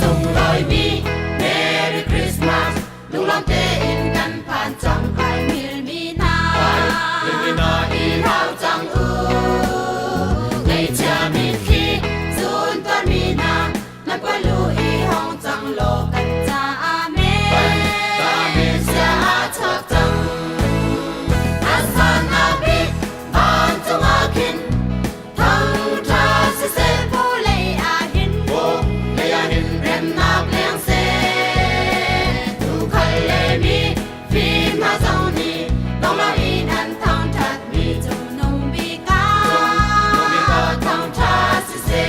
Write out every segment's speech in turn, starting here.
Sunglawi Merry Christmas lunglawm tein kan phan cang. Kai milmi hna i hlau cang u. Ngaihchia mitthli zun tuarmi hna nan palu i hong cang law kan caah men sia a chuak cang. A sannak bik vancung ah khin thangṭha siseh vulei ah hin remnak leng seh. Tuukhal le mi fim hna zong nih dong loin an thangṭhatmi cungnung bik ah thangṭha siseh.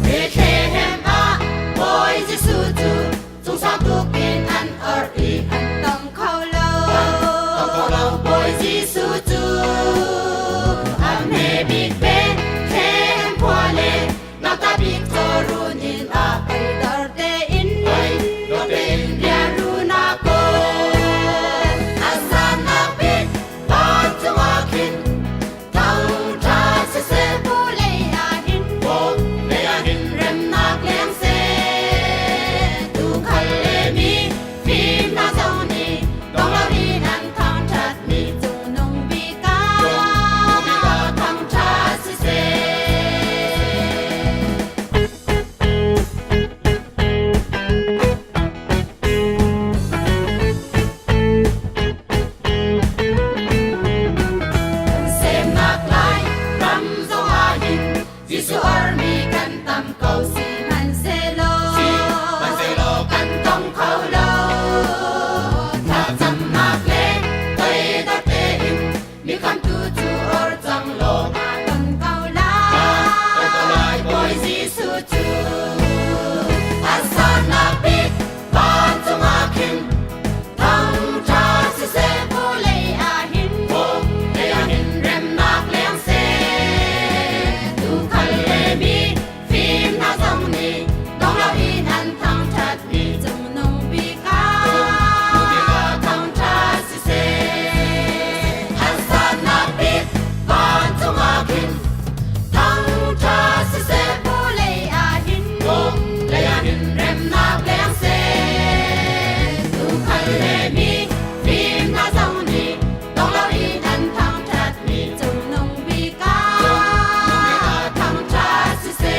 Bethlehem ah Bawi Jesuh cu cungsang tuk in an orh i an tong kho lo. Bawi Jesuh cu a hme bik Bethlehem khua le nauta bik cawrun in ah toidor tein biarun a kawl. A sannak bik vancung ah khin thangṭha siseh vulei ah hin remnak leng seh. Tuukhal le mi fim hna zong nih dong loin an thangṭhatmi cungnung bik ah thangṭha siseh. Semnak lai ram zong ah hin Jesuh armi kan tam ko sihmanhsehlaw kan tong kho lo. Thlacamnak le toidor tein mi khamtu cu or cang law na ton ko lai. Bawi Jesuh cu a sannak bik vancung ah khin thangṭha siseh vulei ah hin remnak leng seh. Tuukhal le mi fim hna zong nih dong loin an thangṭhatmi cungnung bik ah thangṭha siseh. An sannak bik vancung ah khin thangṭha siseh vulei ah hin remnak leng seh. Tuukhal le mi fim hna zong nih dong loin an thangṭhatmi cungnung bik ah thangṭhat siseh.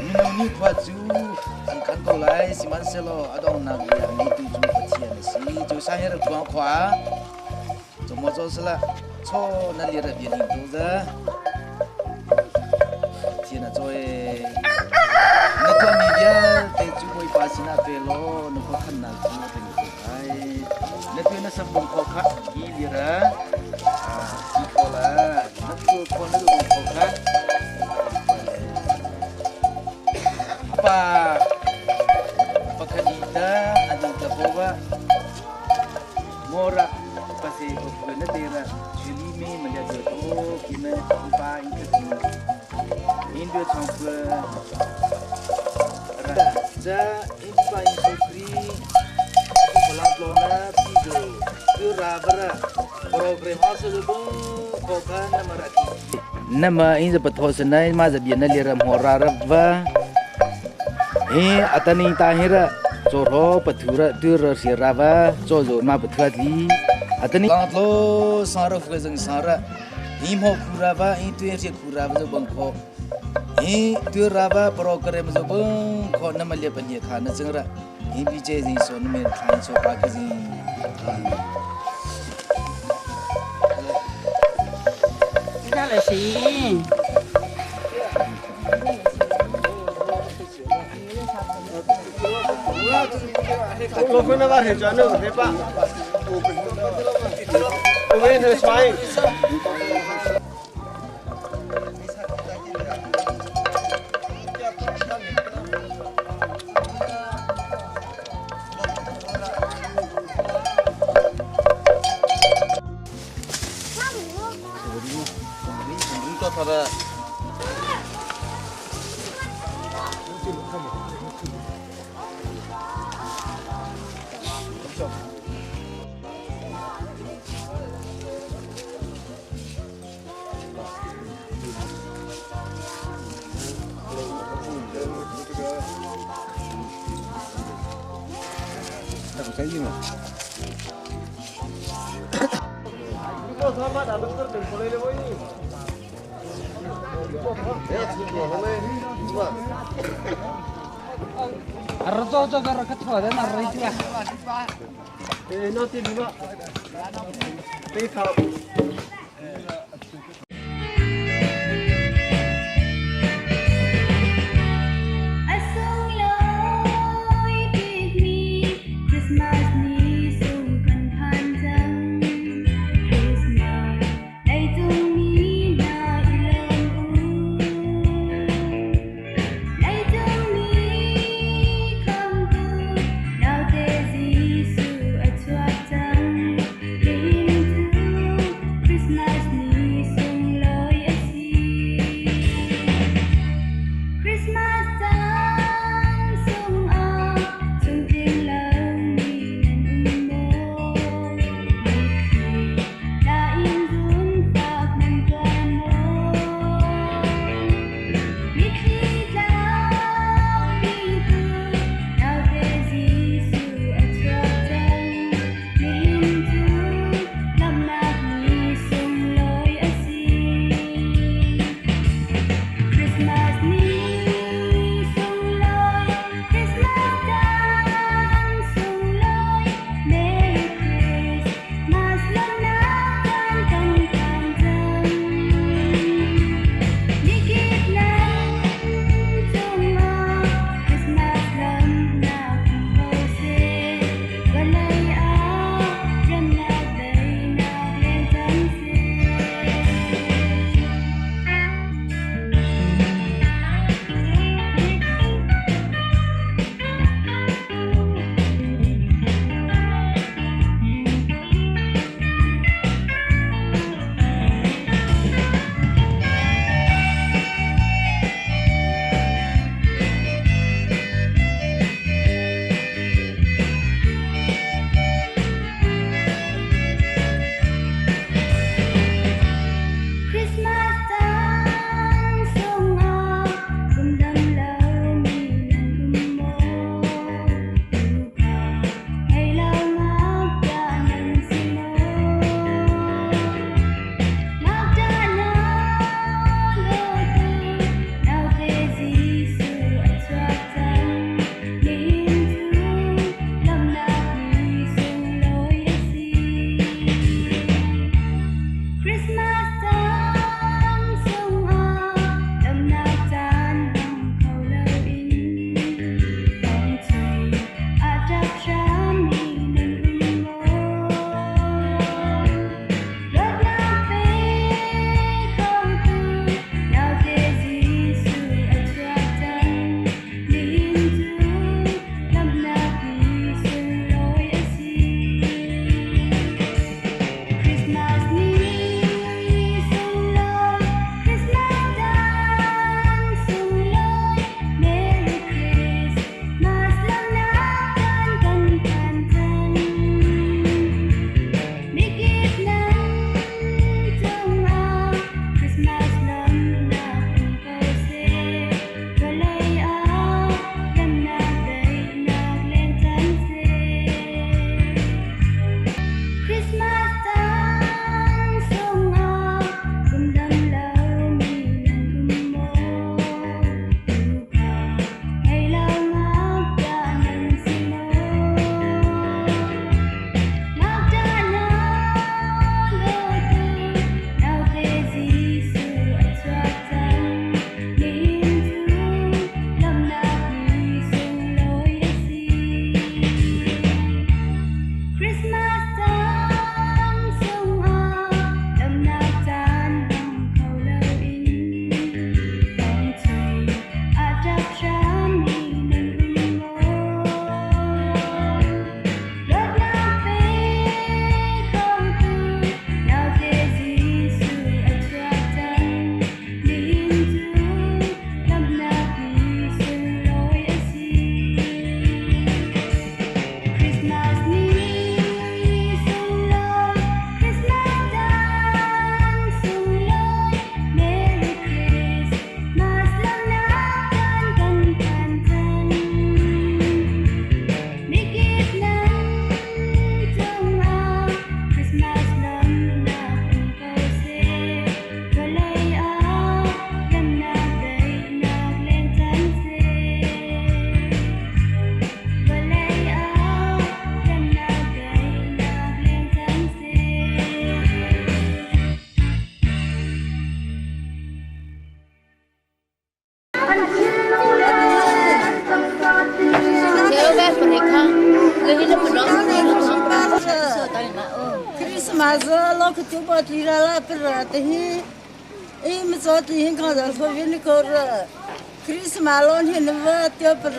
Mino nih khua cu an khan ko lai, sihmanhsehlaw a donghnak i a ngeitu cu Pathian a si. Cu Sahir khua khua 怎么做是了？错，那你的别人都是。天哪，做诶，那个米vialte cu Bawipa sinah pe law na khua khannak cu a peng ko lai. Na tu na sambung kho kha ki lira ki kho la na tu kho na lu kho kha pa pakadita adita boba Mora pase ko na tera Julie me malia do to kime pa in ka bia chong ra cha in pa in so kri pala tlona pi jo tu ra bara program aso jo ko kha na mara nama in za patho sanai ma za bian na le ram ho ra ra va he atani ta he ra cho ro pathura tu ra si ra va cho zo ma pathua li atani la tlo sa ra fu jang sa ra hi mo khu ra va hi tu ri khu ra va zo bang kho hi tu ra va program zo bang kho na ma le pa ni kha na chang ra hi bi che jing so na me thain so pa ke jing. 下来行。 A sunglawi bikmi Christmas ni sung kan phan cang. Christmas leicung mi hna i lawm u. Leicung mi khamtu naute Jesuh a chuak cang. Nihin cu Christmas. Christmas lo ka tu bo tli ra la per te hi i ma cho tli hin ka da so vin ko ra Christmas lo hin va te per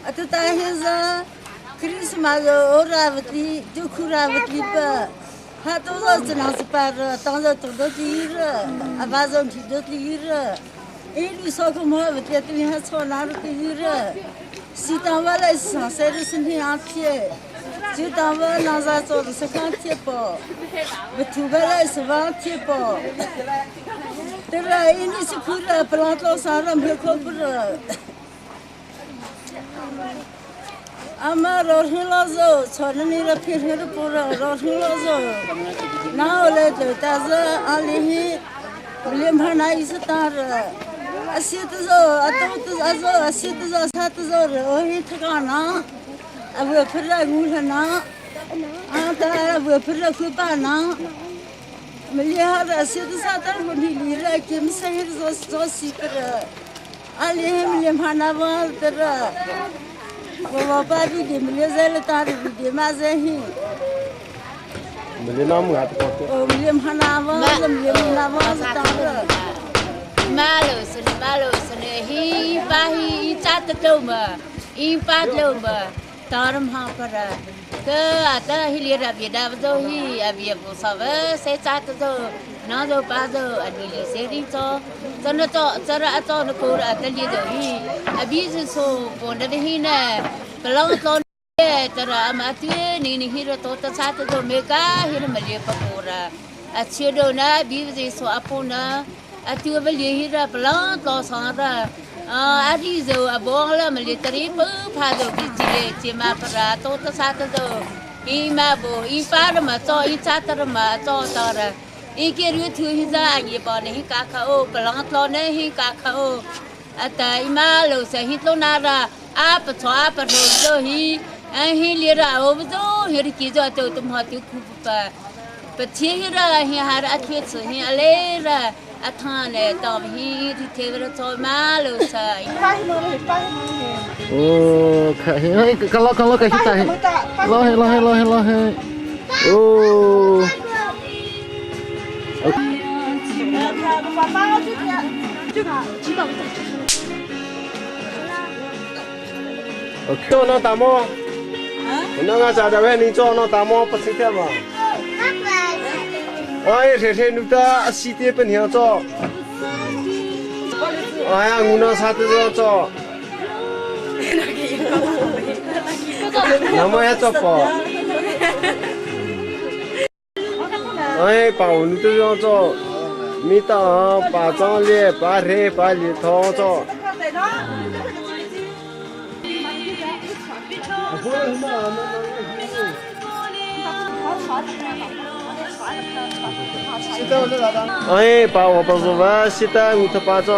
atu ta hi za Christmas o ra va tli tu khu ra va tli pa ha to zo chana sa pa ra tang zo to do tli ra a ba zo thi do tli ra i lu so ko mo va tli tu ha cho na ru tli ra si tang wa lai sa se ru sin hi a thie ju tang wa na za cho sa kha thie po va thu ba lai sa wa thie po te ra i ni si khu ra pla tlo sa ra me kho pr ama ro hin lo zo cho na ni ra phir hin ru ra ro hin lo zo na le te ta za a li hi lim ha na i sa ta ra a si ta zo a to ta a zo a si ta zo sa ta zo ra o hi tha ka na a vừa phir ra ngu la na a ta a vừa phir ra khu pa na mi ha ra si ta sa ta hu ni li ra kim sa hi zo zo si pra Taram ha para ke ata hi li ra bi da zo hi a bi bu sa va se cha ta zo na zo pa zo a ni li se ri zo zo na zo zo ra zo na ko ra ta li zo hi a bi so bo na de hi na palong to ta ra ma ti ni ni hi ra to ta cha ta zo me ka hi ra ma li pa ko ra a che do na bi zi so a po na a tu va li hi ra palong to sa ra a ri zo a bong la ma li tari pu pha zo bi ji le che ma pa ra to ta sa ta zo i ma bo i pa ra ma cho i cha ta ra ma cho ta ra i ke ru thu hi za a ni ba ne hi ka kha o palang tlo ne hi ka kha o a ta i ma lo sa hi tlo na ra a pa cho a pa ro zo hi a hi li ra o zo hi ri ki zo to tum ha tu khu pa pa thi hi ra hi ha ra a thwe chu hi a le ra a tha ne ta hi ri the ra cho ma lo sa Oh, hi kalau kalau kayak kita lo he lo he lo he lo he. Oh. 做那打磨，那个咋的喂？你做那打磨不吃的嘛？哎，谁谁女的西点不娘做？哎呀，我那啥子要做？那么要做不？哎，把我们都要做，你当把张脸把黑把里头做。哎，把我不是我，现在我他把张。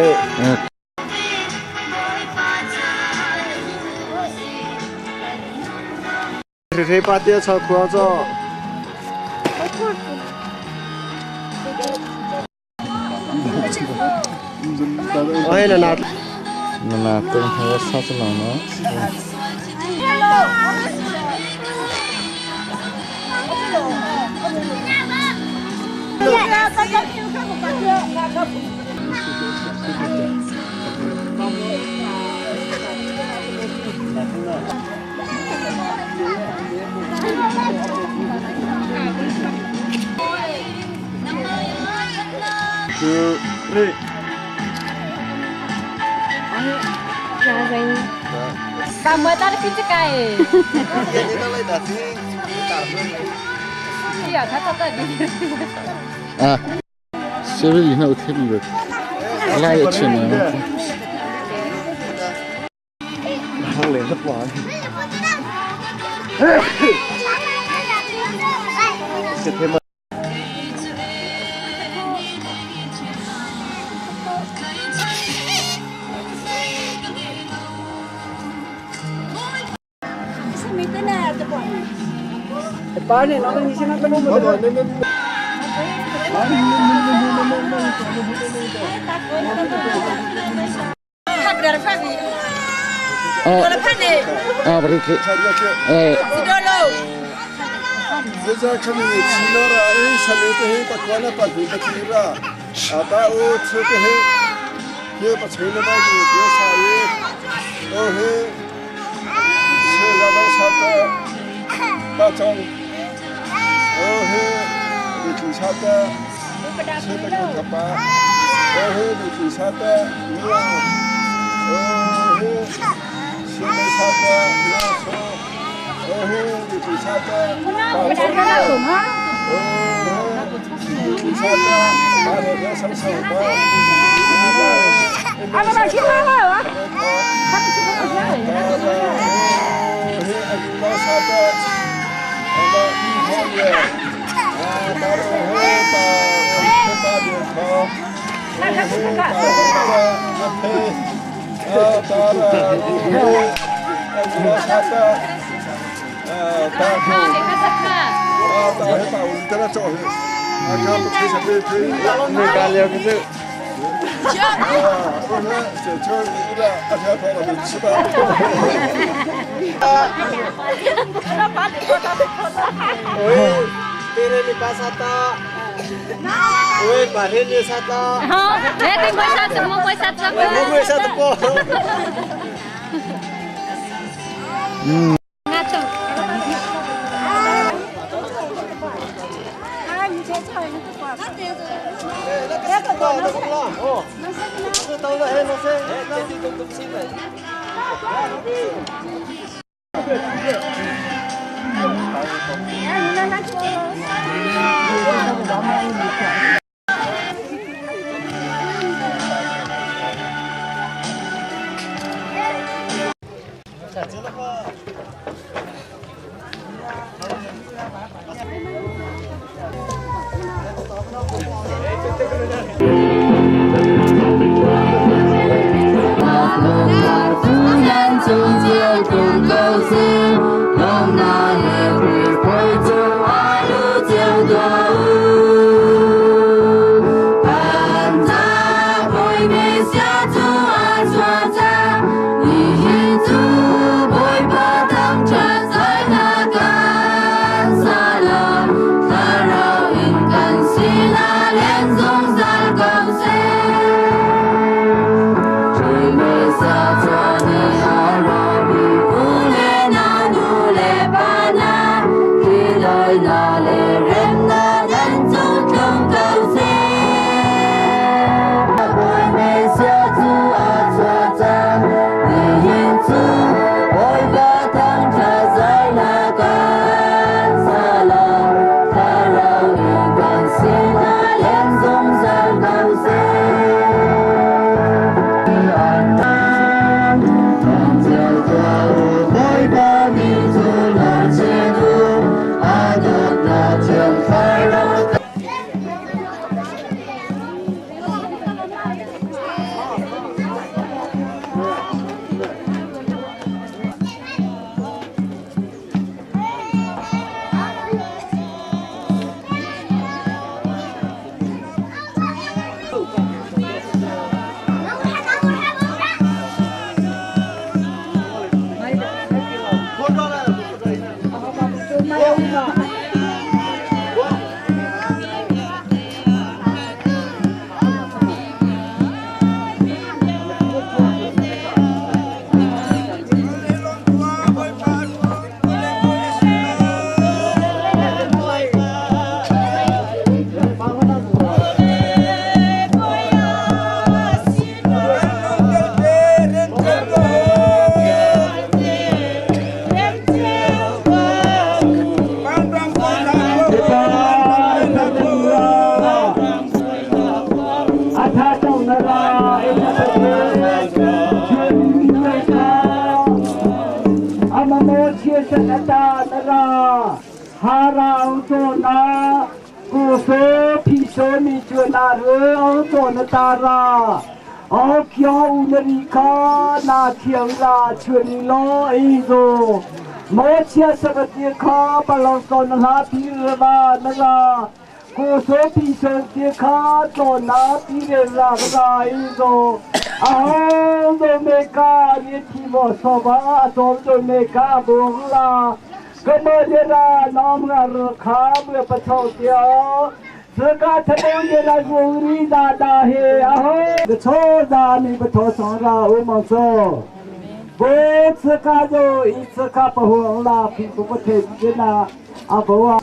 哎。谁把电车关着？哎，那那那那等下啥子了呢？ Two, three. Kamu tarik pintu kai. 啊，是不是以后听的？那也请了。啊，不是，哎。ta na ra ha ra o na ku so phi so mi chu na ru o to na ta ra o kyo u na ri kha na thiang ra chun lo ei zo mo chia sa ba ti kha pa lo so na la pi ra na ra ku so pi so ti kha to na pi re ra ra ei zo a ho do me ka ni thi mo so ba a to do me ka bo la ကမလရာနောင်ငါရခါဘပထောတယောစကာထမောရဂူရီဒါဒါဟေအဟောချောဒါနိပထောဆောရာဟောမောဆောဘောစကာဇိုဣစကာပဟောလာဖိပပထေဇနာအဘော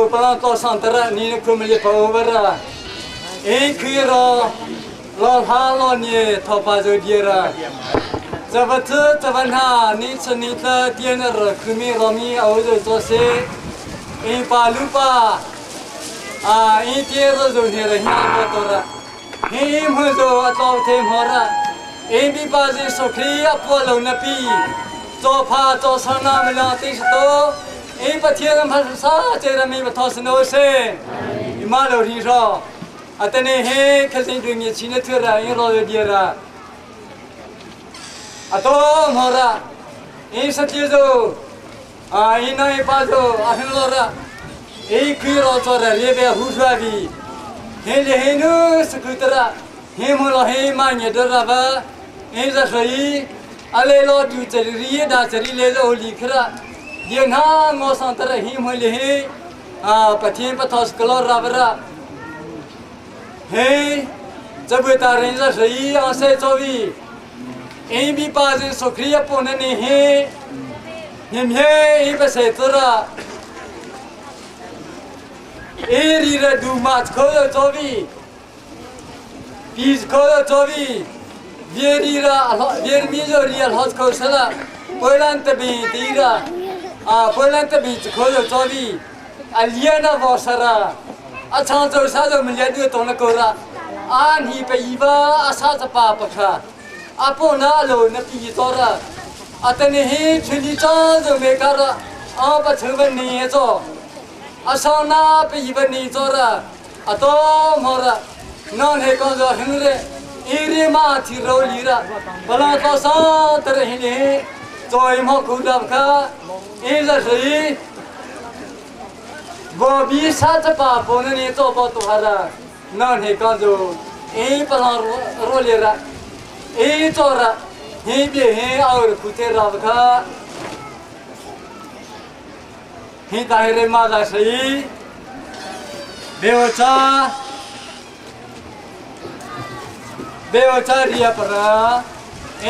zo palang to sang tara ni na khum le pa bara e khi ro lo ha lo ni tho pa zo dia ra 这不这这不那，你吃你的点的热，可米罗米欧洲做些，一巴鲁巴，啊，一点热就你了，你不多了，你们就啊到天好了，一比巴是说可以啊不楼那比，做怕做上那么两点是多，一把天人怕是啥，这人没把掏是那些，你妈楼听说，啊等你嘿，可是对面去那特了，一老有点了。 ato mora in satyezo a ina e pazo a hinlora e khiro chora rebe huswabi he le henu skutra he mulo he ma nye dora ba e za soi ale lo du cheri ri da cheri le lo li khra ye na ngo sang tara hi mo le he a pathin pathos klo ra bra he jabu ta ren za soi a se chobi အင်းဘီပါစင်စခရိယပုံနေဟေညမြေအိပစေတရာအေရီရဒူမတ်ခေါ်တော်ဘီပီစခေါ်တော်ဘီဗေရီရာဗေမီဇိုရီယဟော့ခေါ်ဆလာပွလန်တဘီတီရာအာပွလန်တဘီခေါ်တော်ဘီအလျနာဝဆရာအချောင်းကျော်စားတော်မလျတူတုံးလကောရာအာနီပီဘာအစာစပါပခါ 阿婆那路那比多了，阿等你去村里长就没看了，阿把成本你做，阿上那比一本你做了，阿多么了，那你讲做很嘞，一里马提肉里了，不然到上得了你，做一毛苦的看，一十谁？我比啥子把不能你做不多了，那你讲做一不让肉里了。 ए चोरा हे बे हे और कुते राव खा हे ताहेरे माला सही बेवचा बेवचा रिया परा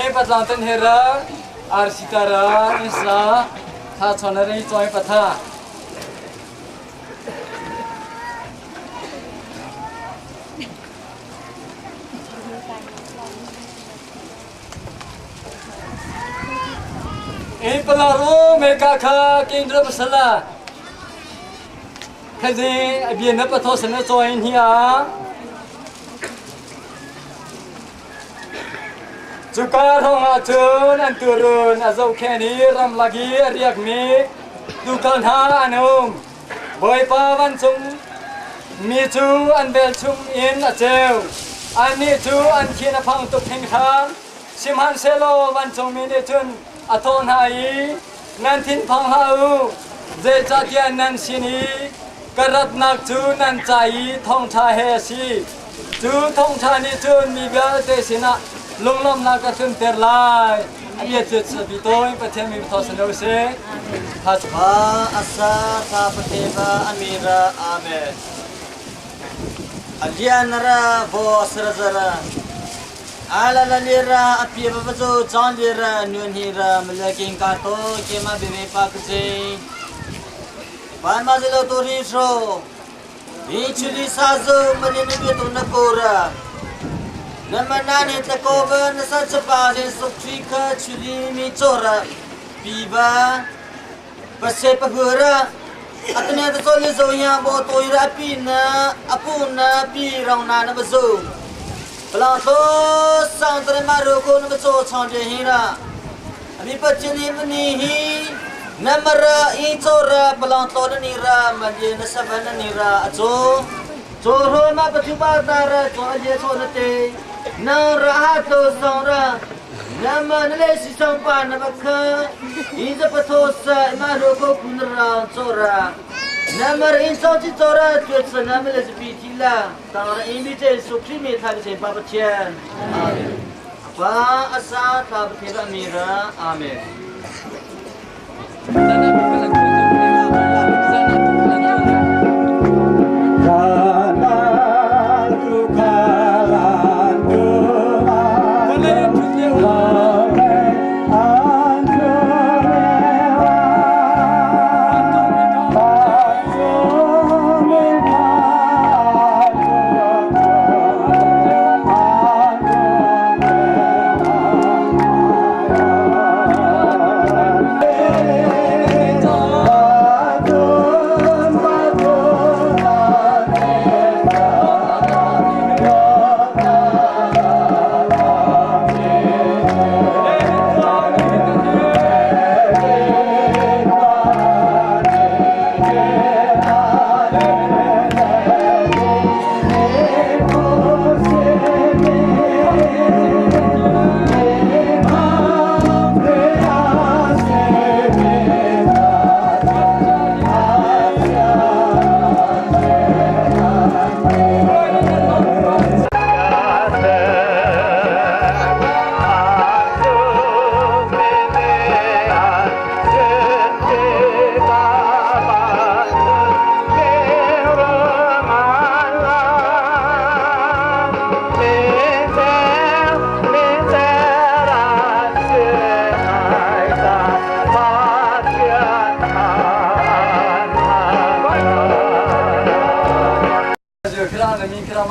ए पतलातन हेरा आर सितारा इसा था छनरे चोय पथा ပလာရိုမေကာခကင်ဒရပစလာခဇင်အပြည့်နပသောစနစောင်းဟီယာจุการองอาจุนอันตุรุนอาโจแค่นี้รำลากีเรียกมีดูกันหาอันอุมบอยปาวันซุงมีจูอันเบลชุมอินอาเจวอันนี้จูอันเขียนพังตุกเพ่งทางซิมฮันเซโลวันซุงมีเนจุนอทนหาย นันทินพังหาอูเจจาเตียนันชินีกรัตนักจูนันใจทองชาเฮสีจูทองชานี่จูมีเบลเตสินะลงลมนักขึ้นเตอร์ไลอันนี้จุดสบิโตยประเทศมีทศนเสฮัส บาอาซาทาปเทวะอามีระอาเมอัลยานระบอสระซระ ala la lira apia babazo chan lira nun hira malaking kato kema bebe pakje ban ma zelo tori sho ichuli sazo manini be to na kora namanani takoba na sa chapa je sukhi kha chuli mi chora piba pase pahura atne to le zo ya bo toira pi na apu na pi rong na na bazo ပလောင်သောဆောင်တရမရိုကိုနမချိုချောင်းတဲ့ဟိရာအမိပချနီမနီဟိနမရာအီချိုရာပလောင်သောနီရာမဂျေနဆဗနနီရာအချိုချိုရောမပထုပါတာရချိုအယေချိုနတေနရာဟာသောဆောင်ရာနမနလေစီဆောင်ပါနဘခအီဇပသောဆအမရိုကိုကုနရာချိုရာ နမရအင်းစောချီစောရာကျွတ်စနမလေစပီတီလာတာရအင်းဘီချေစုခရီမေထာချေပပချေအာမင်ဘာအစာသာပထေရမီရာအာမင် Amen.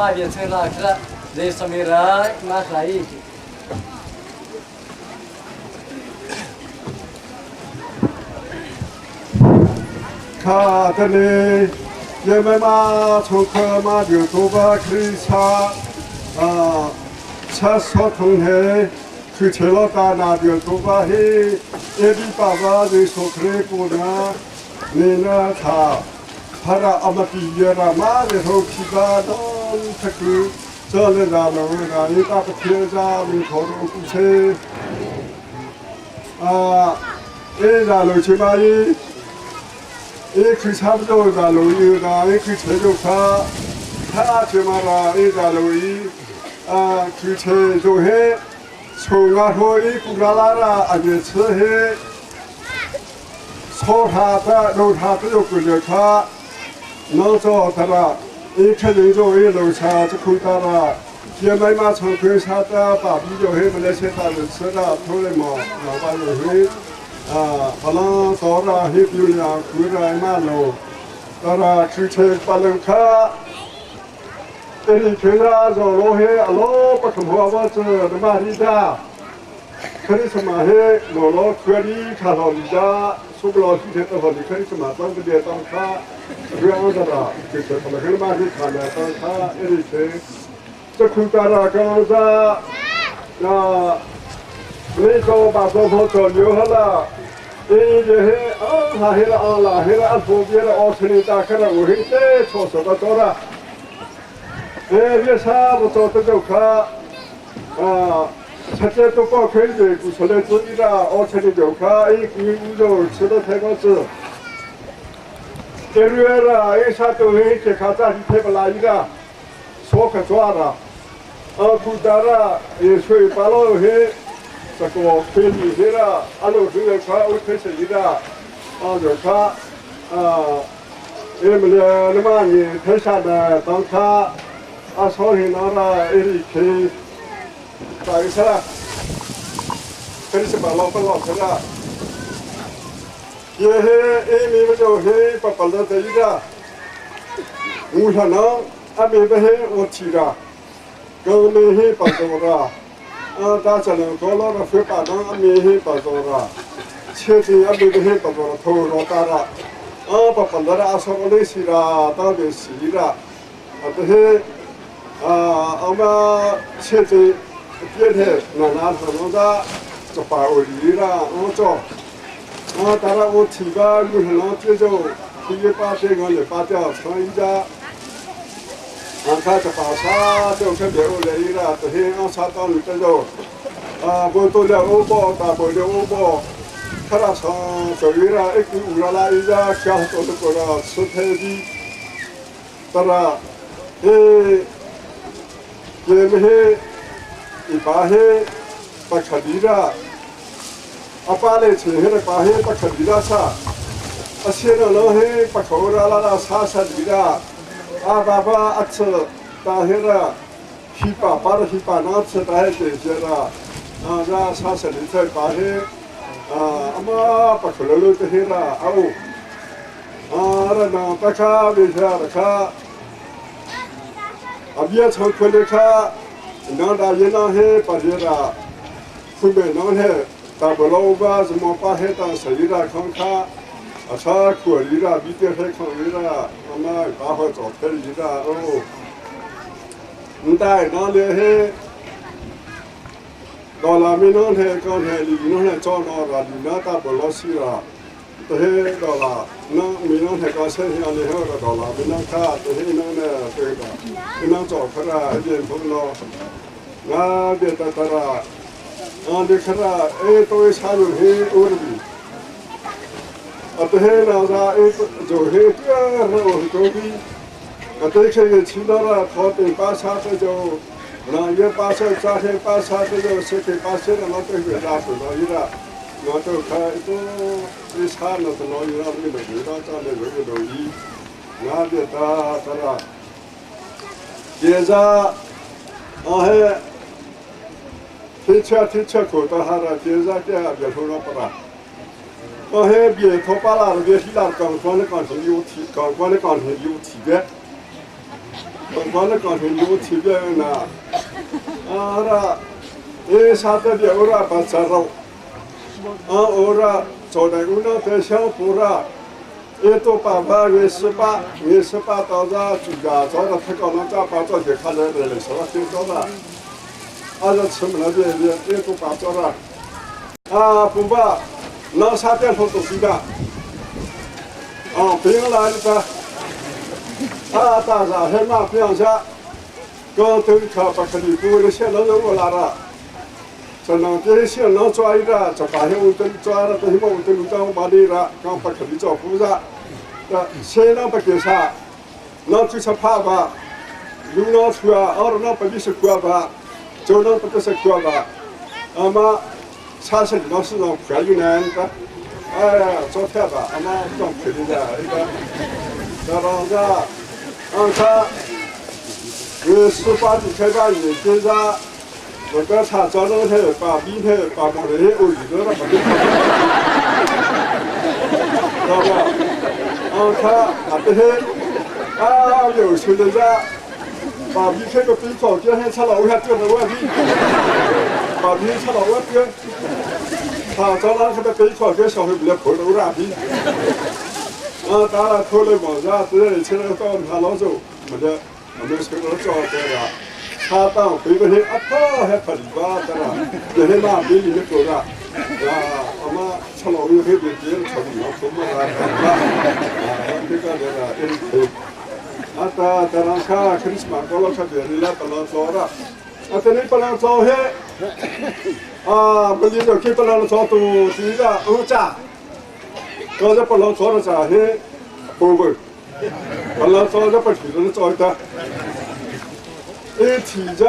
ma bia chwe la khra je samira ma khlai. 卡德里也没嘛从克马就多巴克里查啊，查索通嘿，去切罗达那就多巴嘿，耶比爸爸就说克里古那，你那他，他那阿玛比耶那马的头皮巴东他去，这里那楼那你打不天扎你头都不切啊，哎那楼去嘛伊。一去差不多在路有的，一去车就差，他起码啦，一在路一啊，去车就黑，从阿说一古拉拉啦，阿就吃黑，错他的路他都有规矩他，能做他啦，一去人就一路车就苦他啦，也没嘛从亏啥的，把啤酒黑不来些他就吃了，偷了嘛，老板就黑。啊，巴拉多拉黑比了，古来马路，多拉出去巴伦卡，这里去了走路黑，阿罗不肯花我子的马里达，可以什么黑，罗罗可以卡到你家，苏布罗去的话，你可以什么当个别当卡，这样子的，就是他们黑马里卡的当卡，这里去，这苦达拉刚子，那。你说把说破做留下了，你这些啊，还黑了啊，啦黑了啊，左边了，哦，村里打开了，我黑这错什么做了？哎，别啥不做这就看，啊，吃这都包开的，不出来自己的，哦，村里就看，一个五肉吃的太高子，这月了，一啥都黑，这卡扎是太不拉一个，说可抓了，啊，苦达了，也水把老黑。这个亏你些了，阿鲁这个卡我亏谁的？啊，就卡啊，你们的那么你退下的当卡，啊，所以那了一亏，打一下了，可是把老板老去了，也是一米不就黑把把的这一个，我想呢，阿米不黑我提的，跟没黑把走了。啊，大家能搞了个非把当阿米黑把走了，切的阿米的黑把走了，头老大了，啊，把本来的阿说个那些啦，当的洗了，啊，这些啊，阿妈切的别的哪哪他们家就把我离了，我做，啊，当然我提个有些人接受，提个把这个也把掉成一家。啊，他就把啥都特别有来了，这些俺啥当这种，啊，我都了欧包，大包了欧包，他那上走一了，一个乌拉拉一家家都是过了吃太的，当然，哎，也没黑，一把黑，把卡地了，阿爸嘞，前黑的把黑把卡地了啥，啊，现在老黑把口拉拉拉啥啥地了。阿爸爸阿吃，大黑了，黑爸爸的黑爸那吃大黑这些了，啊，那啥是你在大黑，啊，阿妈不可能了这黑了，啊哦，啊那那大卡为啥大卡？啊别从可里卡，那大爷那黑把这了，后面那黑大不老吧，什么把黑当谁了看卡？啊，啥可以了，比这还可以了，我们把好找可以了哦。你带哪里去？到那边那天刚才你那天找到了，你那大不老实了，这些到了，那没那天刚生下来后到了，没那看，这些那呢对的，没那找去了，一点不了，那别得得了，啊，你看了，哎，都是差不多我的。啊，对那啥，哎，就黑个我周边，啊，对这个其他的，他对巴沙这就，那月巴沙、扎黑巴沙这就，十天巴沙的那都是拉水了一个，我都看都一查那是老有那没得味道，长得有个老一，那别打打了，接着，啊嘿，提车提车口到哈了，接着这别说了不啦。我还别托巴拉，别希腊，刚关的钢琴有提，刚关的钢琴有提的。刚刚那刚才有提别人呢，啊啦，诶啥子的我啦把责任，啊我啦做的我那在相互啦，诶都爸爸月十八月十八到这住家，早了他搞那家把早就看来来来，什么听到了，啊这吃不了这这诶都把早了，啊不把，那啥点头都是的，啊不用来了。啊，大家还嘛不要下，刚都靠把克里夫的线路都拉了，只能这线路抓一个，就把些我都抓了，都是我都当把你了，刚把克里做菩萨，那线路不给啥，那就是怕吧，路那出啊，二那不就是过吧，走那不就是过吧，阿妈，差些老是让怀疑呢，个，哎呀，昨天吧，阿妈当亏的一个，那老子。啊，他月十八的开发也跟着，我刚才早上去把明天把毛的我遇到了，知道吧？啊，他啊这些啊有钱的家，把明天个冰早今天吃了，我还掉到外边，把明天吃了外边，他早上去个冰早跟小孩不要跑到那边。啊，当然偷了房子，只要吃了到他老走，没得，没得吃了早得了。他当回个去，阿婆还不礼吧得了，这些嘛别人的狗了，啊，我们吃老油黑别别人吃不了，吃不了，啊，这个这个一头。啊，当当然看克里斯马高了，看别人来不能做了，啊，这里不能做嘿，啊，不是就去不能做多这个欧家。刚才不老早的早些，不不，不老早的不提了早的。一提着，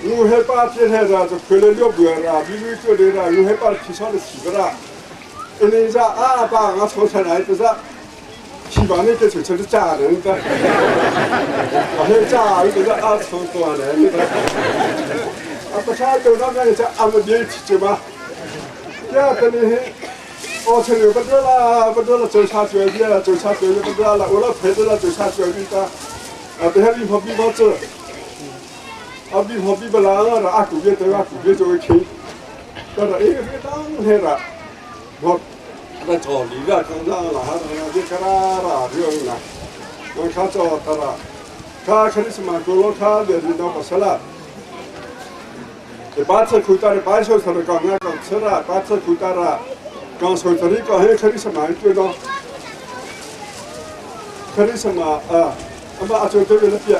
我还把天天的就回来了不了，比如这里了，我还把提上的提不了。一年子啊，把俺从出来就是，提完那个就成是家人的，我还家人就是啊从过来的，啊不像都那个叫阿们别提着嘛，第二个呢。哦，吃了不得了，不得了，走下绝壁了，走下绝壁不得了，我老陪着了，走下绝壁的，啊，等下你跑比跑走，啊，比跑比不来了，啊，古别走啊，古别就会听，到了一个当天了，我那草里了，刚上了，还是那个啦啦，不用了，我看着他了，他肯定是蛮多了，他连领导不吃了。把吃苦到的把手头的刚刚刚吃了，把吃苦到了。刚说这里刚还肯定是蛮多的，肯定是嘛啊，那么阿就这个那边，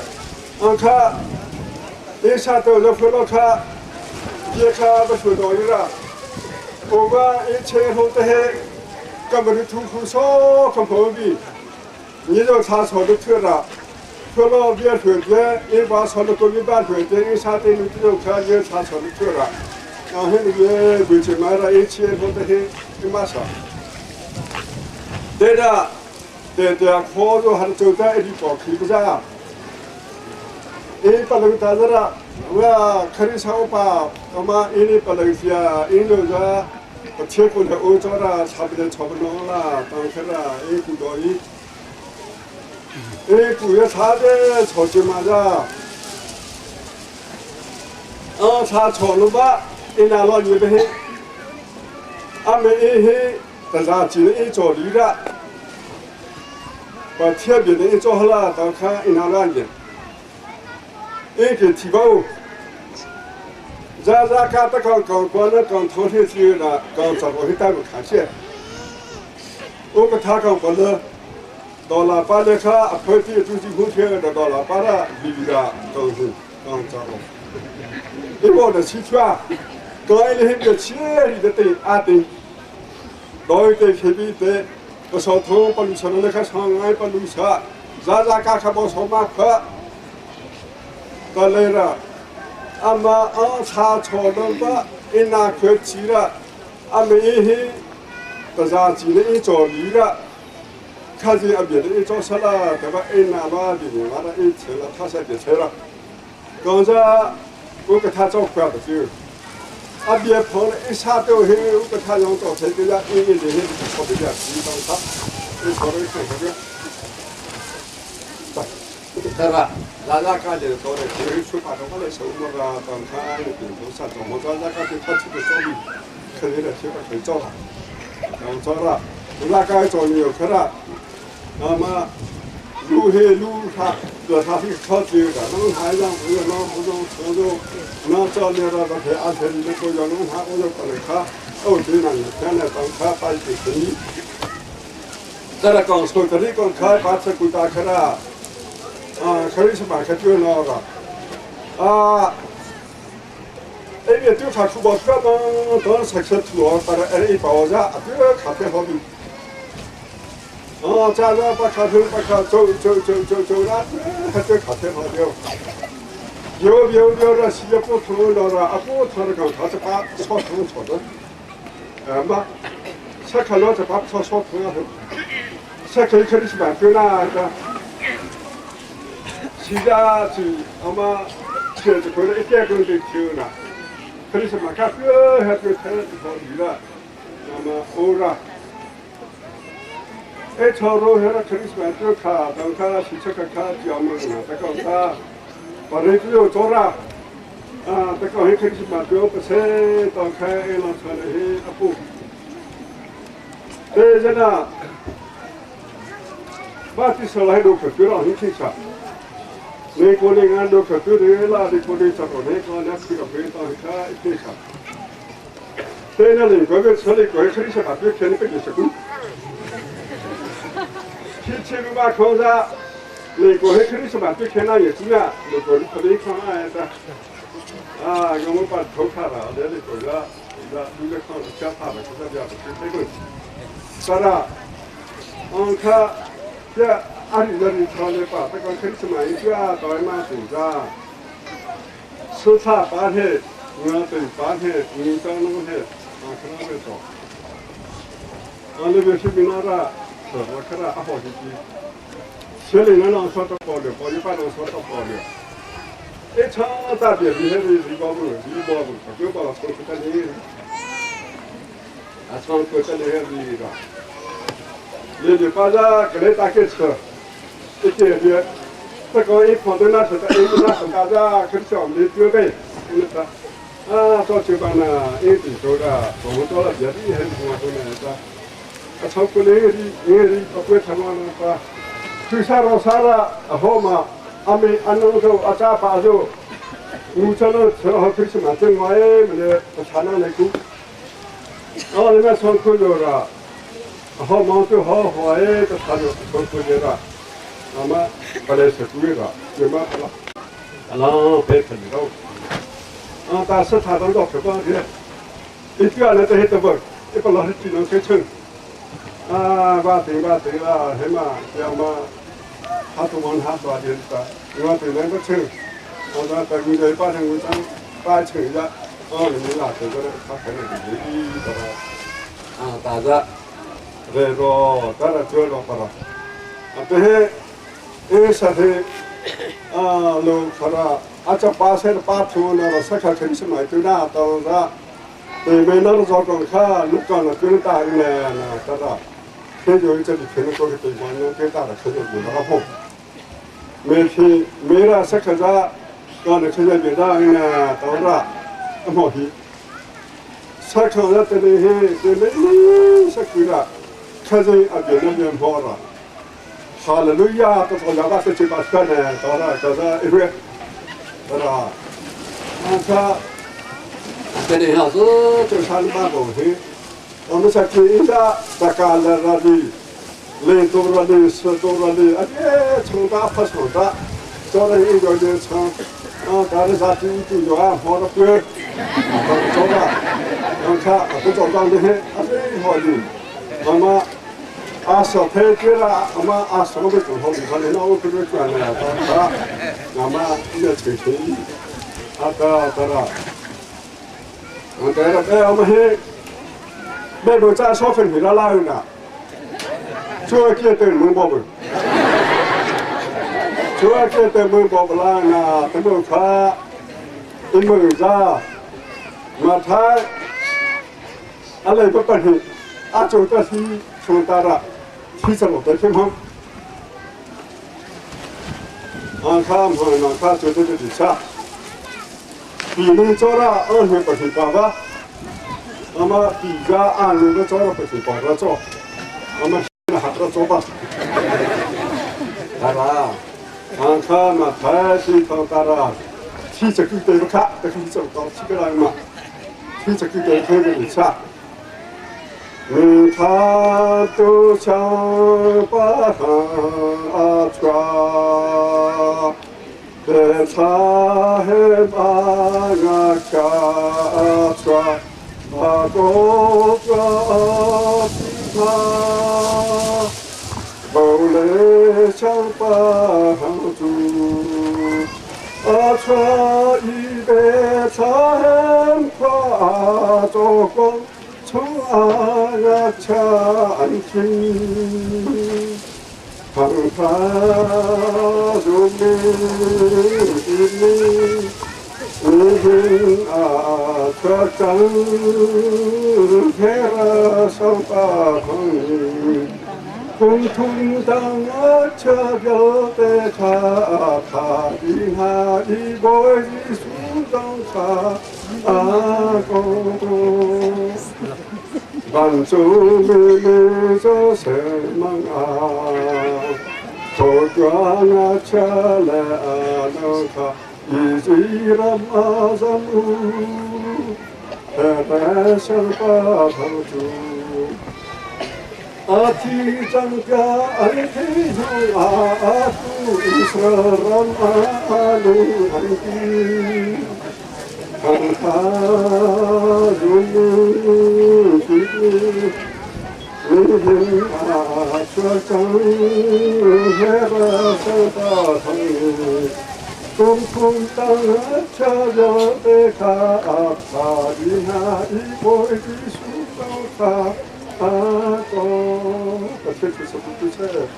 俺看，一下都是回来看，别看不说到一个，我们一前后这些，根本就痛苦少，可旁边，你就查错的错了，错了别说的，一把错了多一半说的，一下对你这种看就查错的错了，然后那个回去买了一千后这些。你马上，对的，对对啊，考着还是走在一里跑，可不是啊？一不能打着了，我肯定上把，我们一里不能下，一路上我铁过来欧洲了，差不多差不多了，当时了，一股到一，一股要差的超级嘛的，啊，差超了吧，一拿老牛的。阿们一黑，但是只能一做离了，把铁别的一做好了，到看一拿两件，一给提高，咱咱看得刚刚关了刚头天去了，刚找过去带个看线，我跟他讲过了，到了巴勒卡，破地住进空天的到了巴勒离了，刚是刚找过，你我的汽车。刚一那个千里的对阿对，老一对前边对，不少通不路车那个长安不路车，咱咱家可不少马克，到来了，阿妈俺查错了吧，一拿块钱了，阿没一黑，不是钱了一着离了，看见阿别的一着车了，对吧？一拿了别人拿了一车了，他才别车了，刚才我给他找快不就。啊，别跑了，一下都黑，我给他用早餐给他一一点点炒的点，你当他，你炒了一看这个，来。这拉拉家的做的，可以出发的话来收么个，当他的平头啥，怎么着那个就他出个做的，可以了，这个可以做了，然后做了，拉家做牛去了，那么路黑路他，这他是靠自由的，那还让不要那不让操作，那做那个那些安全的个要弄他，我就把那他，哦，对了，现在当他把一个生意。这个刚说这里刚开把这个打开了。啊，可以是马克就那个，啊，哎，别就他出包车当当时车土，把那一包子，这咖啡好比，啊，咱这把咖啡把咖走走走走走了，还这咖啡好掉。有有有了，西不土了了，啊不土了，刚他是把草土草的，哎嘛，吃开了就把草草土了头，吃开开的是蛮多啦个。其他就阿妈车子可能一点钟就停了，可能是马卡哥还不太考虑了，那么欧了。哎，超路还可能是蛮多卡，当卡汽车卡卡叫么呢？这个啥，把人只有走了，啊，这个还可能是蛮多不车，当开哎老车的嘿阿不，对着呢，把这车来都可对了，很清楚。你过来俺都可对的，那你过来这个你过来去个回到他一天上。对那里个个车里个车里是把别天的不就是个。去去个嘛空噻，你过来车里是把别天那也是啊，你过来特别看哎的。啊，我们把头看了，那里个个个那个看了下怕了，这个不是这个。啥啦？嗯，看这。阿里那里炒的吧，这个肯吃嘛，一个到嘛煮着，吃茶八天，我等八天，你到那个天，啊，可能会做。啊，那个视频那个，是我看了阿好些鸡，县里那人说到保留，保留把人说到保留。一场大别厉害的是包不，一包不，就把从这里，啊，从这里还是一个，你就把这给你打开吃。一点点，这个一碰到那时候，一那时大家可小没准备，那个啊，到酒吧呢，一点多的，我们到了别的很多都那个，啊，超过那个的，那个不过他们那个，去啥了啥了，好嘛，阿没阿弄个阿扎巴就，我这了吃好吃什么，正我哎没得，查那那个，哦，那边上课了，好忙就好好哎，就查就上课去了。那么本来是贵的，就嘛了，然后白吃的啊，但是他当到吃饭去，一个人在那不，一个老是只能吃吃，啊，把对把对了，什么要么他都往他说的是，我对那个吃，我说在我这把成我张把吃的，哦，你那这个他可能就一个，啊，大家，这个当然做了不了，啊，对。哎，啥的，啊，路看了，啊，这巴塞的巴图那个石头城市买对那到那，对面那个做工看，路干了更大一点那个了，天就这里天了过去对方那更大的车就有那个风，每天每了石头子，干了车就别大呢，到那，那么去，石头子这里嘿，这里石头了，车子啊别那边跑了。哈利路亚！都从两百十七八岁呢，到了就是一回，到了，俺说，这里要是就上办公室，我们才去一下，大家来那里，来多了里，吃多了里，哎，从大不从大，到了一个就从，啊，到了啥就就就俺跑了过，走了，俺看不走当的，啊，这好的，那么。啊，小太监了，阿妈啊，什么都做好，你看你那我可是赚了，啊，阿妈你要吹吹，啊，得了得了，我得了，哎，我们去，那个在小分回来拉呢，主要给对门宝贝，主要给对门宝贝拉呢，等我看，等门子，我他，阿来不办事，阿做的是从大了。提升我的天空。俺看嘛，那看绝对的底下，比能做了二年不提八吧，那么比个俺那个做了不提八个做，那么还不做吧？来吧，俺看嘛，太心疼大了，提这个对不看，这个走到这个来嘛，提这个对看的底下。他都想把他抓，别查黑把我家抓，把多抓他，后来想把住，阿抓一个查黑夸做工。从阿呀前进，旁他如明的明，明啊这真天上把空，共同当阿车标的他他的那一个一树当他阿公。万族妹妹做什么啊？头光啊，车来啊，那卡一追了马上路，白白相把头住。阿提张家阿提张阿杜伊斯兰阿鲁安迪。他如明明啊，这正黑了手把头，共同当车热的卡卡的那一个的树高卡阿多，不提出手不出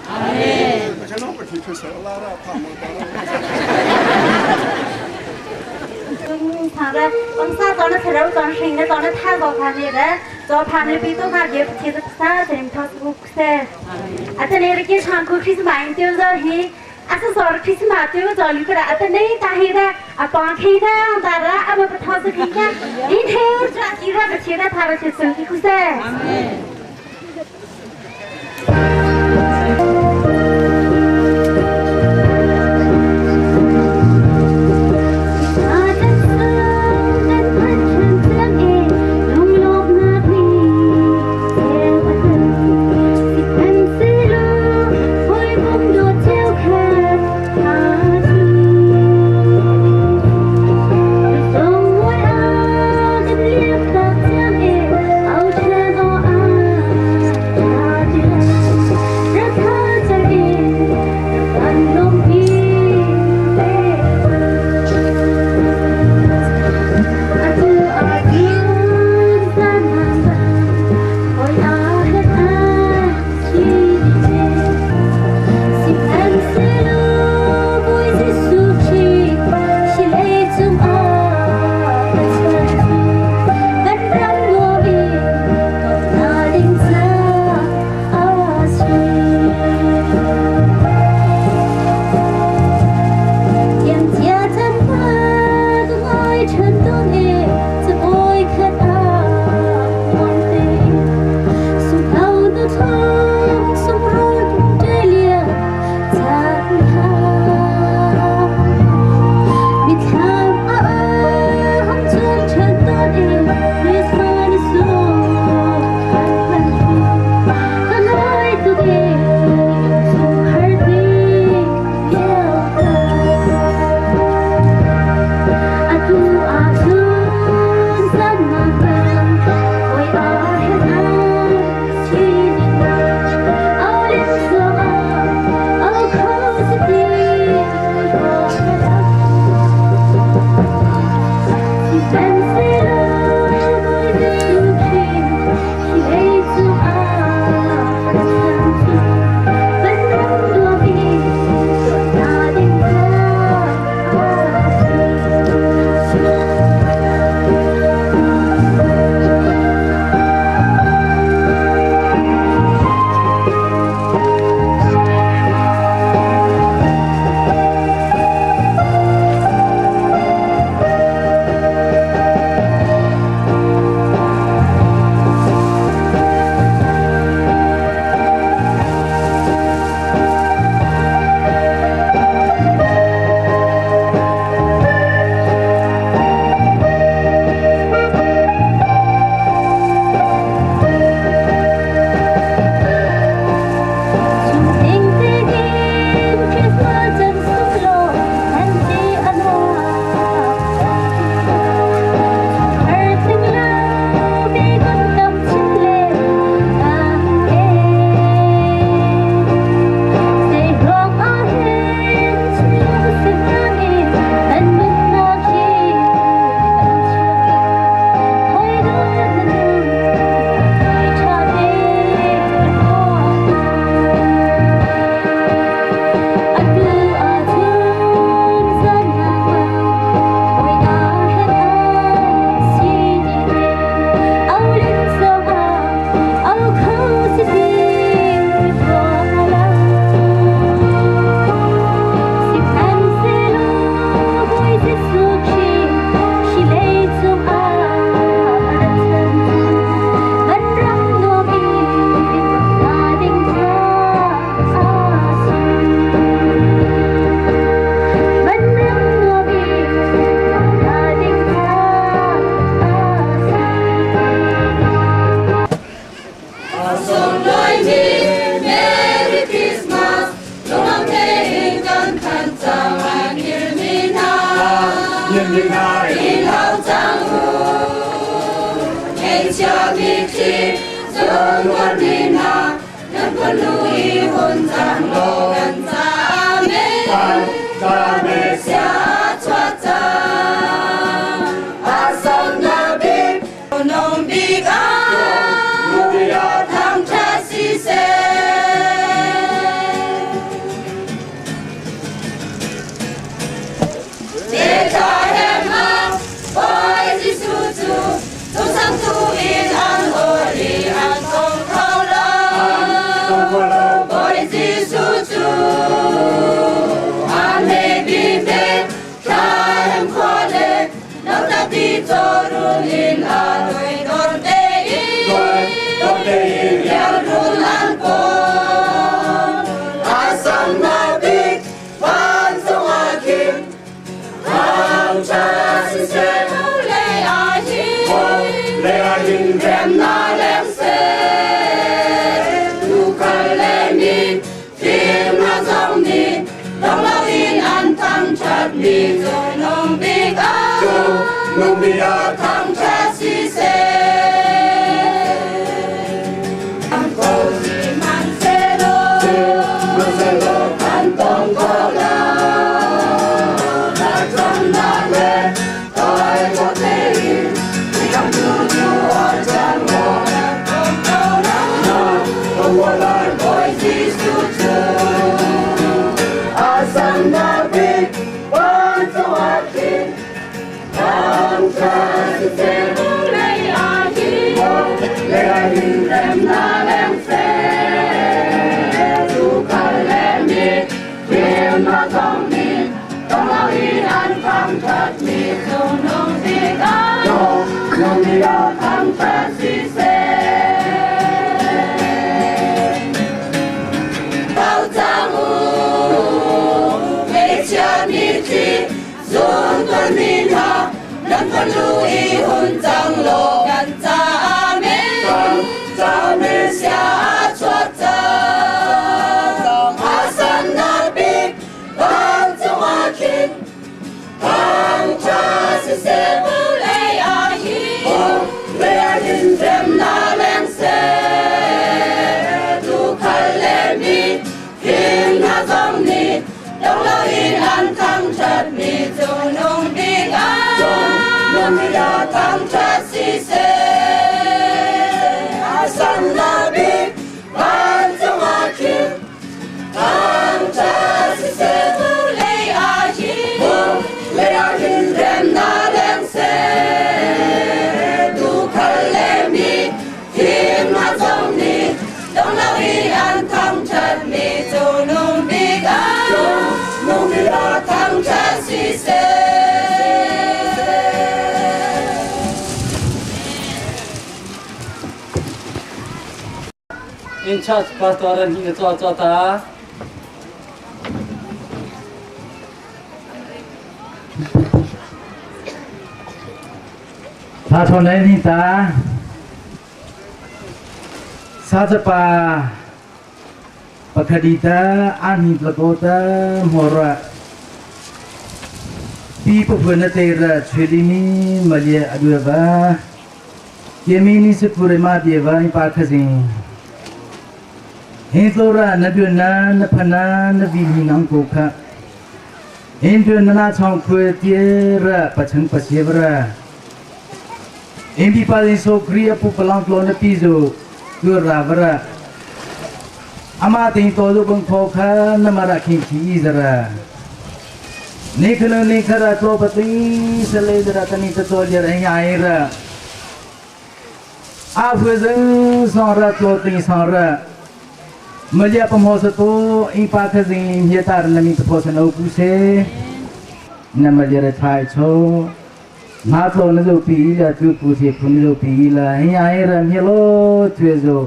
阿门。我这老不提出手，拉拉怕没得了。 Onsa tona therau tona hringa tona tha go phane ra zo phane pi to ma ge pthi da sa sim thos buk se ata ne re ke chang ko Christmas teu zo hi asa sor Christmas teu zo li pra ata ne ta hi ra a pa khi ra ta ra a ma thos khi ka in he tra ki ra ba che ra tha ra che su ki ku se amen. In charge pastor an hi na cho cho ta. Tha thon lai ni ta. Sa pa pakhadita ani plakota mora pi pa na te ra chwelimi malia aduwa yemini se pure ma dewa ni pa khazin hin tlora na byu na na phana na vi ni nang ko kha hin byu na na chong khwe tie ra pachang pasebra hin bi pa so kriya pu palang tlo na pi zo tu ra vra ama ting to lu bang kho kha na mara khin chi zara ne khana ne khara tlo pati sale zara tani to je ra ai ra a phwe zeng song ra tlo ting song ra malia pam ho sa to i pa kha jing ye tar na mi to sa no ku se na malia ra thai cho ma tlo na zo pi la tu ku se phun zo pi la hi ai ra mi lo thwe zo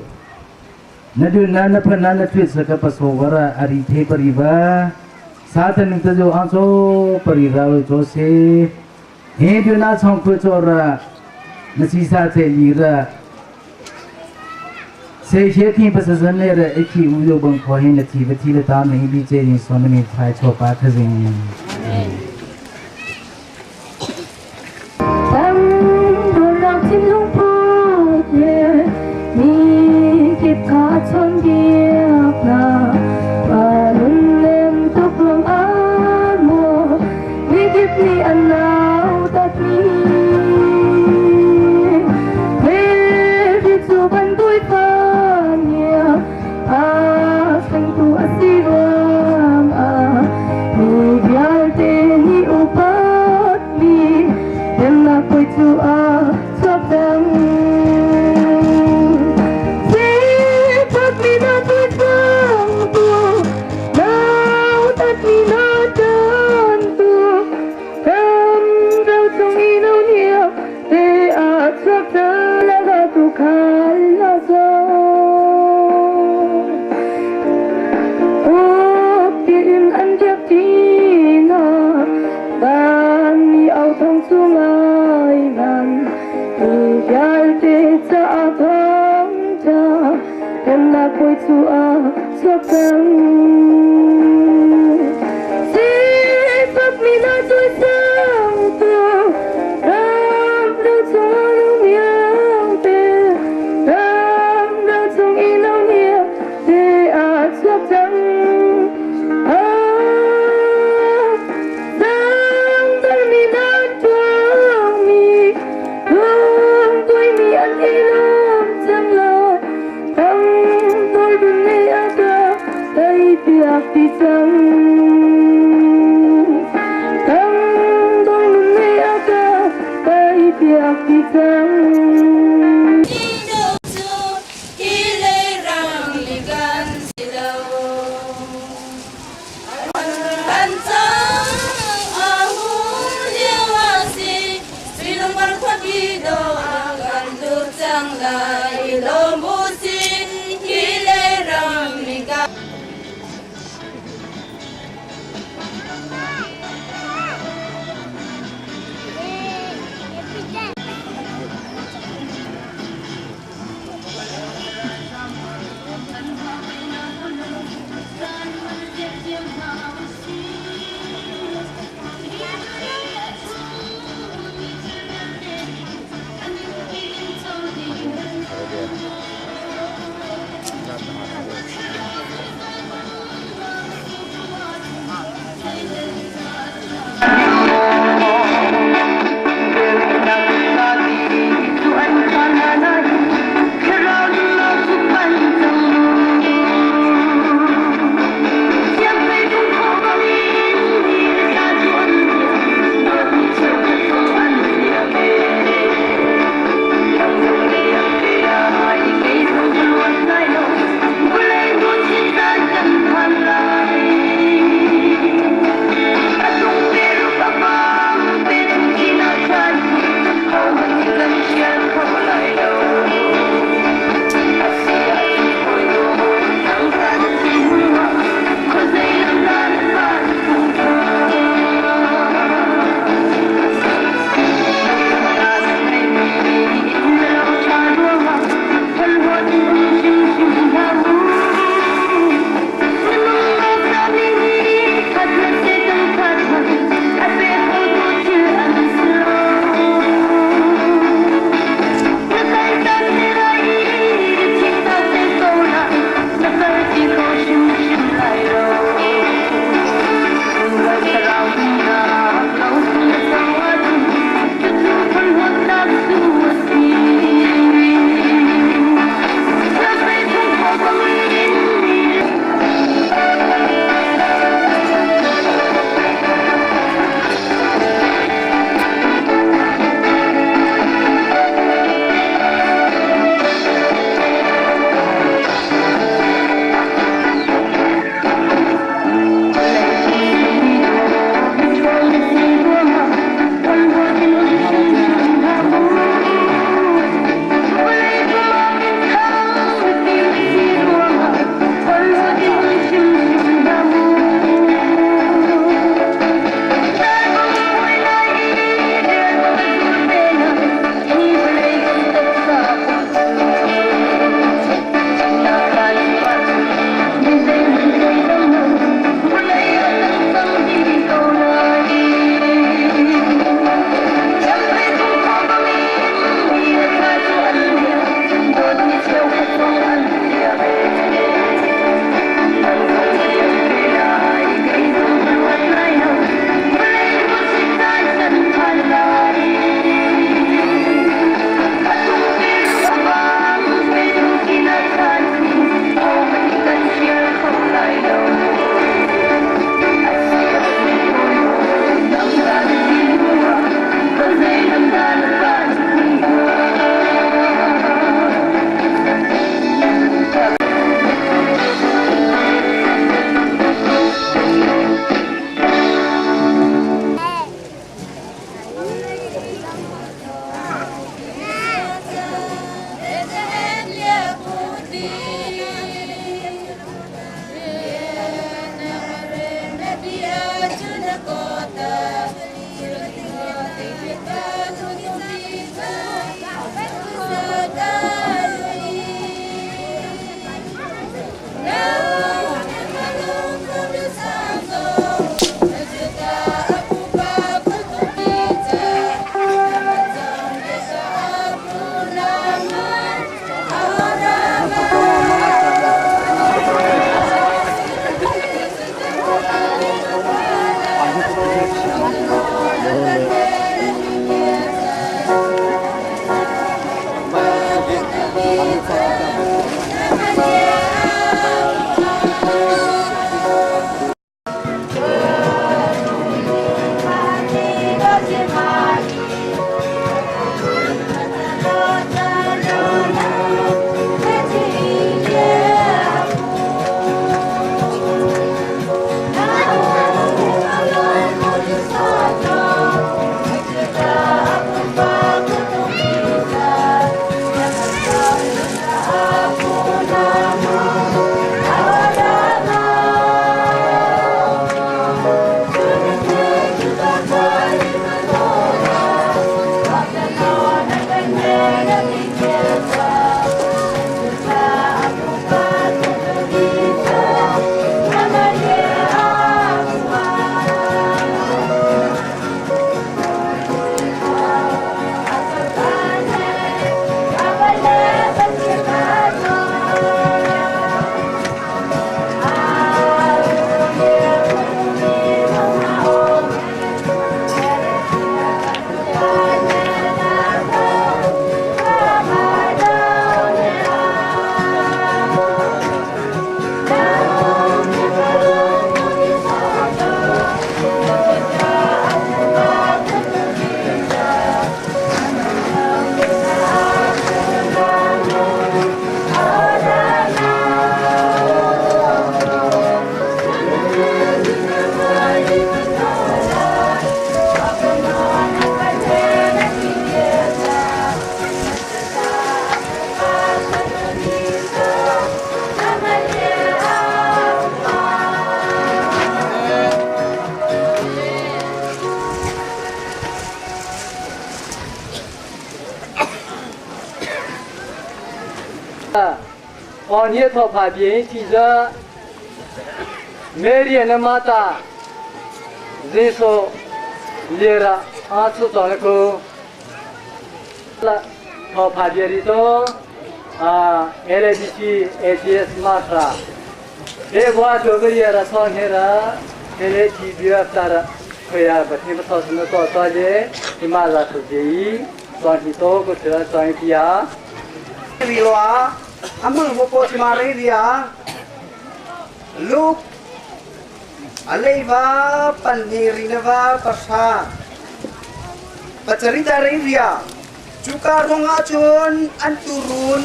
na du na na pha na na thwe sa ka pa so wara ari the pariva sa ta ni ta zo a cho pariva cho se he du na chong khu cho ra na chi sa the li ra se she thi pa sa zan le ra e khi u yo bang kho hin na thi ba thi le ta me bi che ni so na mi thai cho pa kha jing. Tam do lak tim lung pu ye. chawnbiak hna. Pa nunnem tuk lawng ah maw mikip nih an nautatmi. Mary cu bantuai pa nia a thlengtu a si ruangah mi vialte nih upatmi remnak puai cu a chuak cang. Sifakmi na tuisangtu, nautatmi na ṭantu, ram ro chung i no nia te a chuak cang la tu khal la zo. Uk tiin an biak ṭi hna, van mi au thawng cu ngai nan. Mi vialte caah thawngṭha, remnak puai cu a chuak cang. Sifakmi hna cawisangtu, ram ro chungah lungmiangte, ram ro chung i lo nia te a chuak cang. Ah, Dangdangmi nan tuahmi, lungtuaimi an i lawm cang lai. Thangtawi nih a ka teipiak ti cang. Thangtawi nih a ka teipiak ti cang. Cu hi lei rang li kan si lo. Kan cang a hung lio a si, Suilungvar khuapi dawh ah kan lut cang lai. I lawm u sih, hi lei ram mi kan. 哦，你托怕别人提着，每年的马达，人说热了，啊，出装了个，了，托怕别的都啊，LDC ATS 马达，别管这个热了，穿起了，LTB 达了，可以啊，不听不操心的多少的，你马上出去，装起多个车装一批啊。 Rilwa, amul mo si Mariria, Luke, Aleiva, Panirinava, Pasha, Pacharita Riria, Chuka ronga chun, Anturun,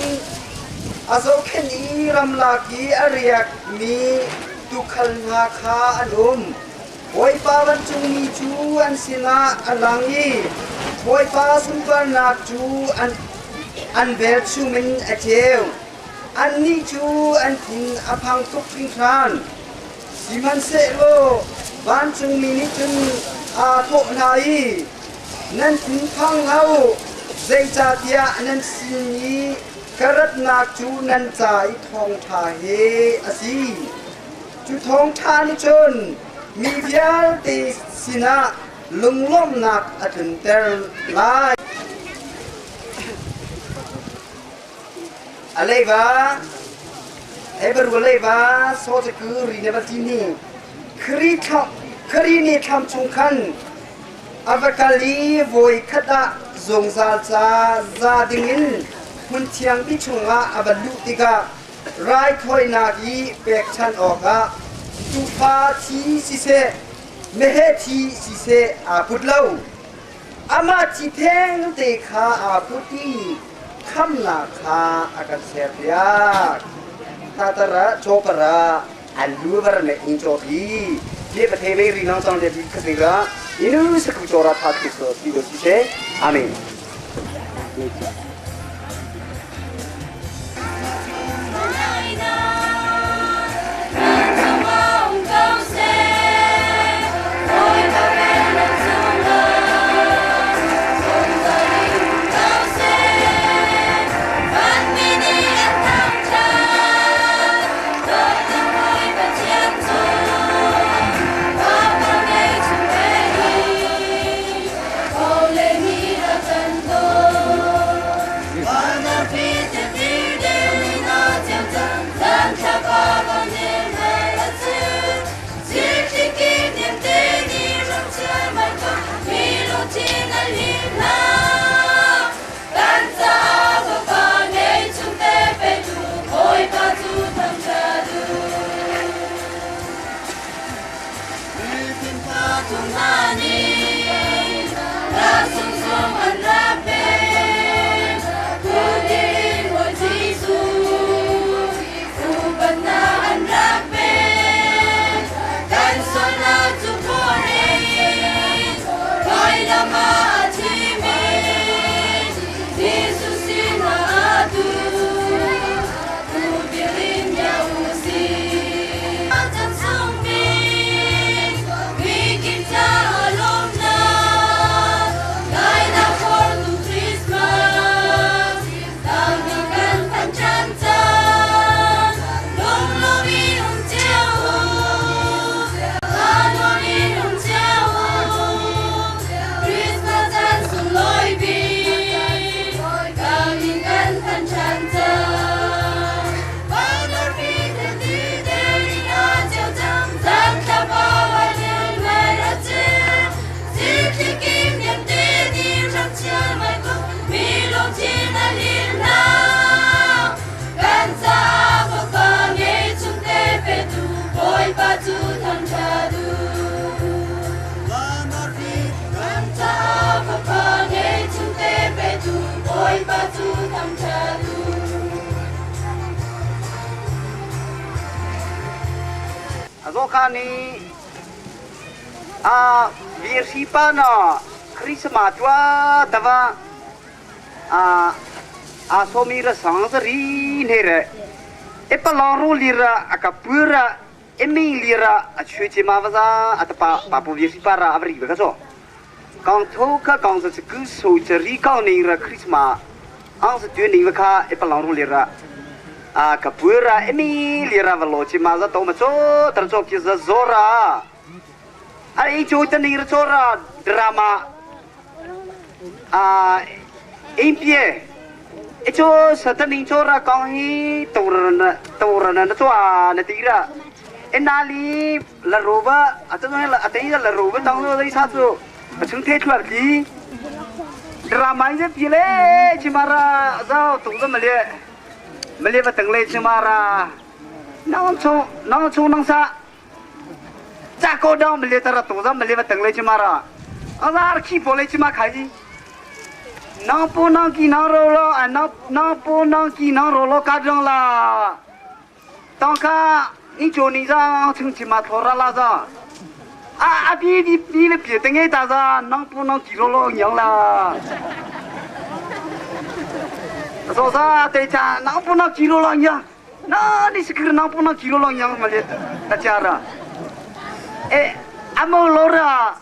Azo Keni Ramlaki Ariak mi Tukhal nga kha an um, Bawipa vancung mi cu an sinah a lang i Bawipa sunparnak cu an an velchum in a ceu. Annih cu an thin a phang tuk hringhran. Sihmanhsehlaw vancungmi nih cun aa thawh hna i, Nan thin phang hlah u, zeicahtiah nan sin i ka ratnak cu nan ca i thawngṭha he a si. Cu thawngṭha nih cun mi vialte sinah lunglawmhnak a tlunter lai. A leiba Hebrew leiba so cu ri ne va ti ni Khri Khri ni thlam chung khan a va kal i vawi khat ah zungzal ca za dingin hmun thiangpi chungah a va luh tikah raithawinak i pekchanh awkah tuufa thi siseh meheh thi siseh aa put lo. Amah thi thengte kha aa put i khamnak kha a kan serpiak. Tatara chopara an lu var ne ing chopi ye pathe ve ri nang chang le bi khasira inu sakhu chora tha thu so si do si se amen. Azokani a virsipa na Christmas tua tawa a a somi ra sang ri ne re e palong ru lira akapura emi lira a chue che ma va a ta pa pa pu virsipa ra avri ba ka so 刚头可刚是个手这里刚那个 Christmas，昂是对那个卡一般老路里了。A ka puira emi lira va lo chi ma za to ma cho tar cho ki za zora. A i chu ta ni ra chora drama a in pie i chu sa ta ning chora kong hi to ra to ra na cho a na ti ra. E na li la ro ba a ta la a te la ro ba tang lo dai sa chu a chung the thluar ki drama in pi le chimara zao tung za male male ba tang le chimara nang chung nang chung nang sa cha ko dong male tara tung za male ba tang le chimara azar khi po le chima khai ji nang po nang ki nang ro lo a nang nang po nang ki nang ro lo ka jong la 当看你叫你让亲戚嘛拖拉拉子，啊啊比比比了别的爱打子，能不能记录老娘啦？说啥对家能不能记录老娘？那你是个能不能记录老娘嘛的？大家了，哎，阿毛老了，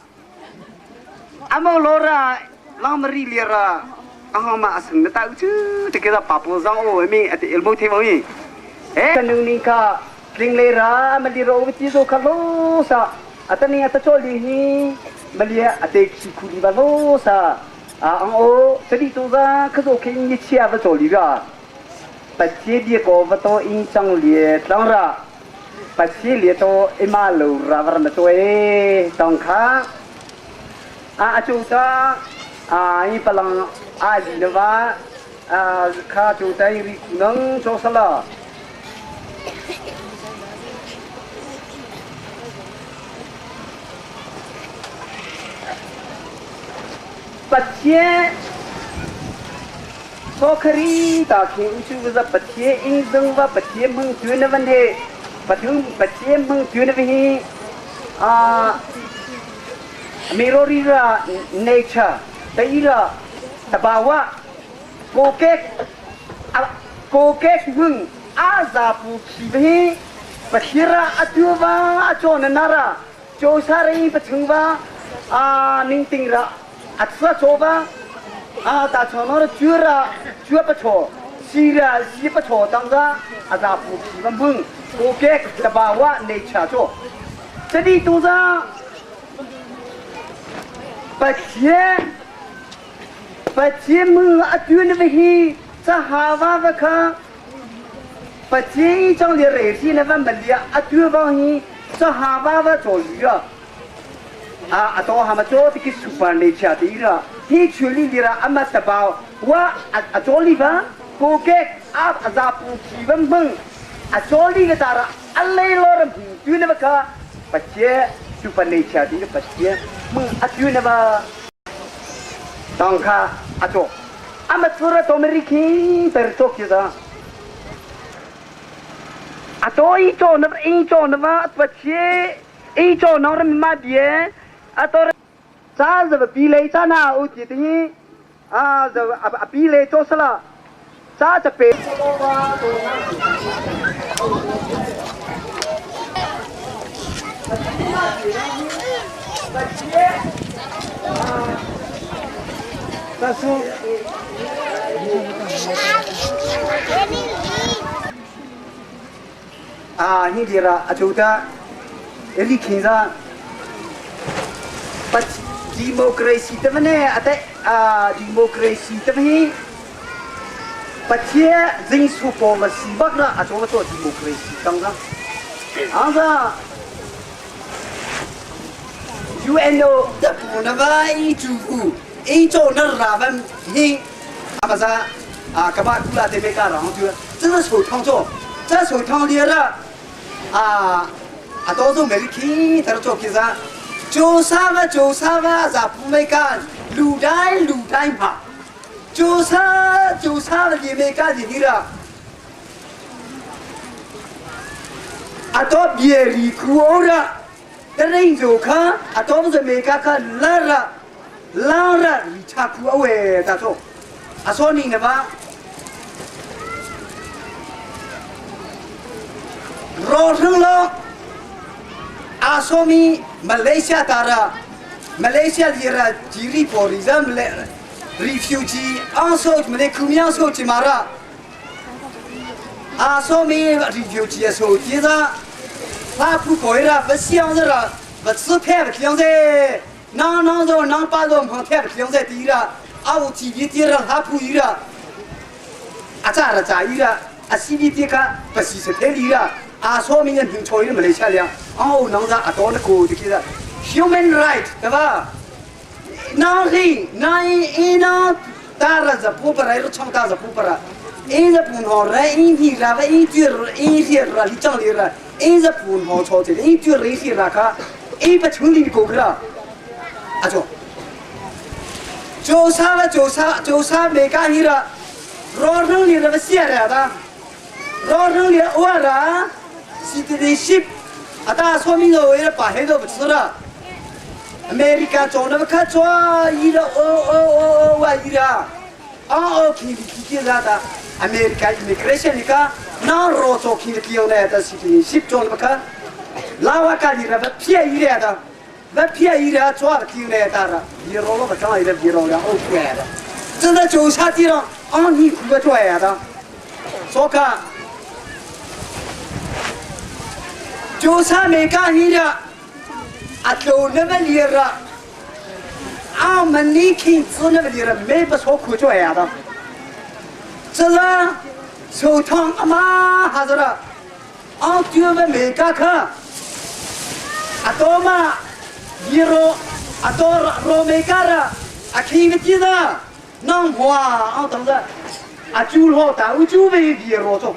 阿毛老了，老么里了，阿好嘛生的大就这个巴布上我们啊，这毛听毛音。Eh, nung ni ka tling le ra mali ro ti zo ka lo sa atani ata choli hi malia ate ki khu li ba lo sa a ang o sadi to za ka zo ke ni chia ba choli ra pa che di ko va to in chang le tlang ra pa che le to e ma lo ra var ma to e tong kha a a chu ta a i palang a li na ba a kha chu tai ri nang cho sala Pathian so khari ta khi u chu za pathian ing zung va pathian mung tu na van he pathum pathian mung tu na hi a mirori ra nature tai ra tabawa ko ke ko ke mung a za pu khi hi pathira atu va a cho na na ra cho sa ri pathung va a ning ting ra 啊，吃错吧，啊，大错那个猪啦，猪不错，鸡啦，鸡不错，当然，啊，咋不皮文本，我给的把我来吃做，这里都是把钱，把钱门啊，丢那个去，这哈娃不看，把钱一张的热钱那份没的啊，丢往去，这哈娃不做鱼啊。啊，啊，到哈嘛做这个super nature的了，你处理的啦，阿妈得包，我啊啊做里吧，过给啊啊咋不基本本，啊做里个咋了，啊累了人不那么个，不接super nature的不接，门啊就那么，当卡啊做，阿妈做了多没力气，但是做其实。啊，做一做那么一做那么不接，一做那么嘛别。啊，到啥子比雷啥那有几的啊？这啊比雷做啥了？啥子比？啊，你这个啊，就的，你听着。ဒီမိုကရေစီတမနဲ့အတဲ့အာဒီမိုကရေစီတမဟိပချေဇင်းစုပေါ်လစီဘကနာအချိုးတော့ဒီမိုကရေစီတန်းကအာသာ UNO တပူနဝိုင်တူဘူးအင်းချိုနရာဗန်ဟိအမဇာအာကဘာကူလာတေမေကာရောင်းတူ这是手烫做这手烫的了啊啊到时候没去他说做其实ကျိုးစားမကျိုးစားမဇာပူမေကန်လူတိုင်းလူတိုင်းပါကျိုးစားကျိုးစားဒီမေကဒီဒီရာအတော့ပြေရီကူအောရာတရင်ဇိုခါအတော့ဇမေကခလာရာလာရာရီချကူအဝဲတာတော့အစောနေနပါရောထလောအာဆိုမီမလေးရှားတာရာမလေးရှားလီရာဂျီရီပေါ်ရီဇမ်လေ refugee အန်ဆိုမလေးကူမြန်ဆိုချီမာရာ A so mi refugee so ti za fa phu koi ra va siang za ra va su phe va tliang ze nang nang zo nang pa zo mhang the va tliang ze ti ra au ti vi ti ra ha phu i ra a cha ra cha i ra a si vi ti ka pa si se the li ra a so mi yan hing choi Malaysia liang au nang za a to na ko ti ki za human right ta ba nang hi nai ina ta ra za pu para ro chong ta za pu para e za pu no ra e hi ra va e tu e hi ra li chang li ra e za pu no cho che e tu ri hi ra ka e pa chung li ko ra a cho cho sa va cho sa cho sa me ka hi ra ro rang li ra va sia ra da ro rang li wa ra citizenship ata so mi no e pa he do ba ra America chong na kha chua i ra o o o o wa i ra a o khi ki ki ra ta America immigration ka na ro cho khi ki na ta citizenship chong na kha lawa ka li ra ba phia i ra ta ba phia i ra chua ki na ta ra i ro lo ba chang i ra i ro ra o ku ya ta 这在酒下地上，啊，你苦个做呀的，说看，就差没干你的。 a tlo na va lira a man ni king 子那个lira没不错苦做呀的，这个手烫阿妈还是了，啊就们没干看，阿多嘛，liro 阿多罗没干了，阿听个记得，那话啊等着，阿猪罗大猪为liro做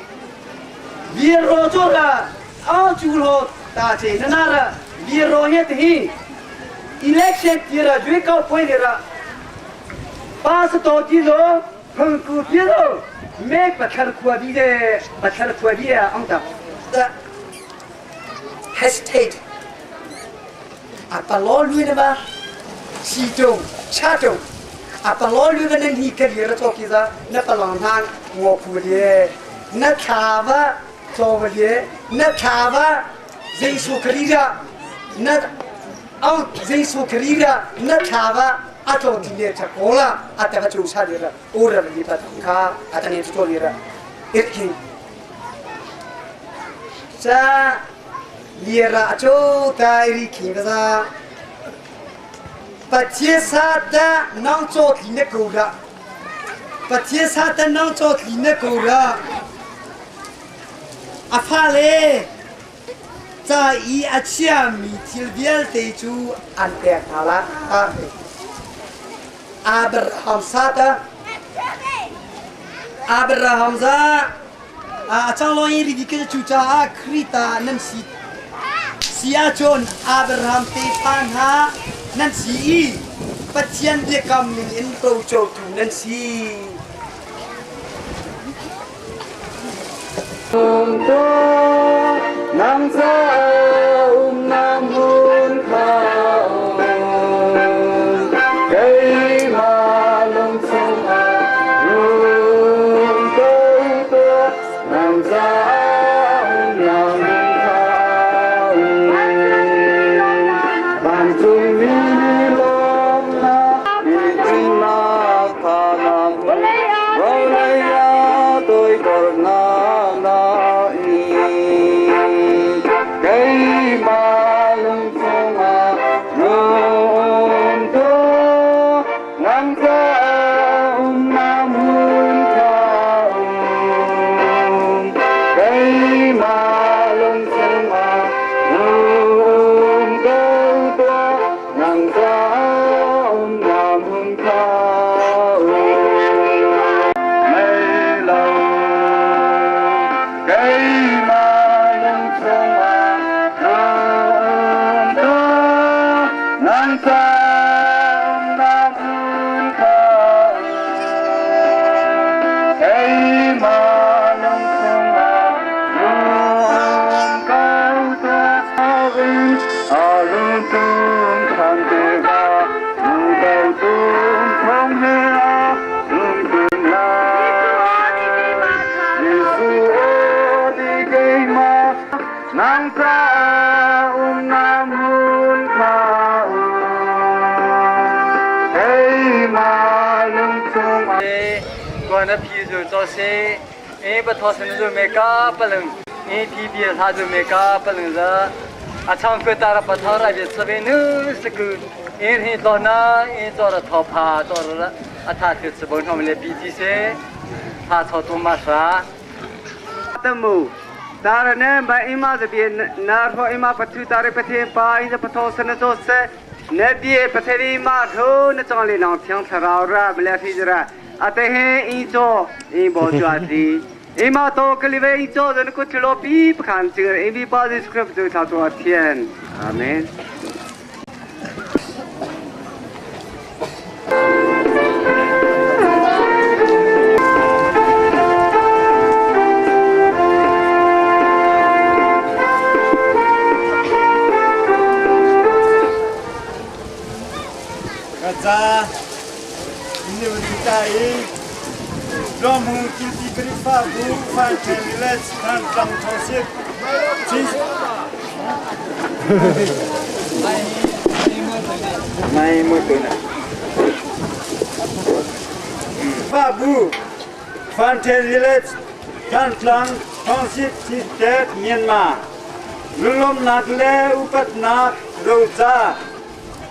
，liro做了，啊猪罗大姐那那了。Biro he hi election tira jui kau poi lira pas to ti lo phang ku ti lo me pathar khua bi de pathar khua bi a ang ta hesitate a pa lo lui na ba si chung cha chung a pa lo lui na ni ka lira to ki za na pa lang han ngo phu de na tha ba to ba de na tha ba Jesu Krista na ang Jesu Krista na tha ba a to ti ne cha ko la a ta ba chu sa de ra o ra ni pa kha a ta ne chu to ra it ki sa li ra a cho ta ri ki ba za pa tie sa ta nang cho ti ne ko ra pa tie sa ta nang cho ti ne ko ra a pha le ca i a chiami thil vialte cu an pek hna la. Abraham sata Abraham za a chang lo in ri ke chu cha Krita nan si si a chon Abraham te phan ha nan si i Pathian biakam ning in to cho tu nan si. Nam sa nam hun kha cây ma lung chung a rung câu tua nam sa nam hun kha ban chung mi lom na mi chung na kha nam vlei ya tôi còn na na i cây ma lung chung a rung tua nam sa nam hun kha cây ma lung chung a rung câu tua nam sa nam hun kha mây lâu cây ma lung chung a rung tua nam sa nam hun kha cây ma lung chung a rung câu tua a lung tung than te ga lung câu tung thong he a lung tung la Giêsu ô đi cây ma nang sa nam hun kha cây ma lung chung a 关那皮就做些， E patho san zu me ka palang e ti bi hla zu me ka palang za a chang ko ta ra patho ra bi sabe nu saku e hi to na e to ra tho pha to ra a tha thit sabon hom le bi ti se tha tho tu ma sa tamu tara ne ba ima za bi na tho ima pathu tare pathe pa in za patho san zo se ne bi pathe ri ma tho na chong le nang thiang tharau ra bla thi ra ate he i cho i bo chwa ti i ma to kali we i cho zan ko chlo pi pkhan chi i bi pa ji script ju tha to thian amen. Kaza University i Lawmhung Kilpi Khrihfabu Fan Village Thantlang Township Mai mo tu na. Fabu Fanten Village Thantlang Township State Myanmar Lulomnak le upatnak roca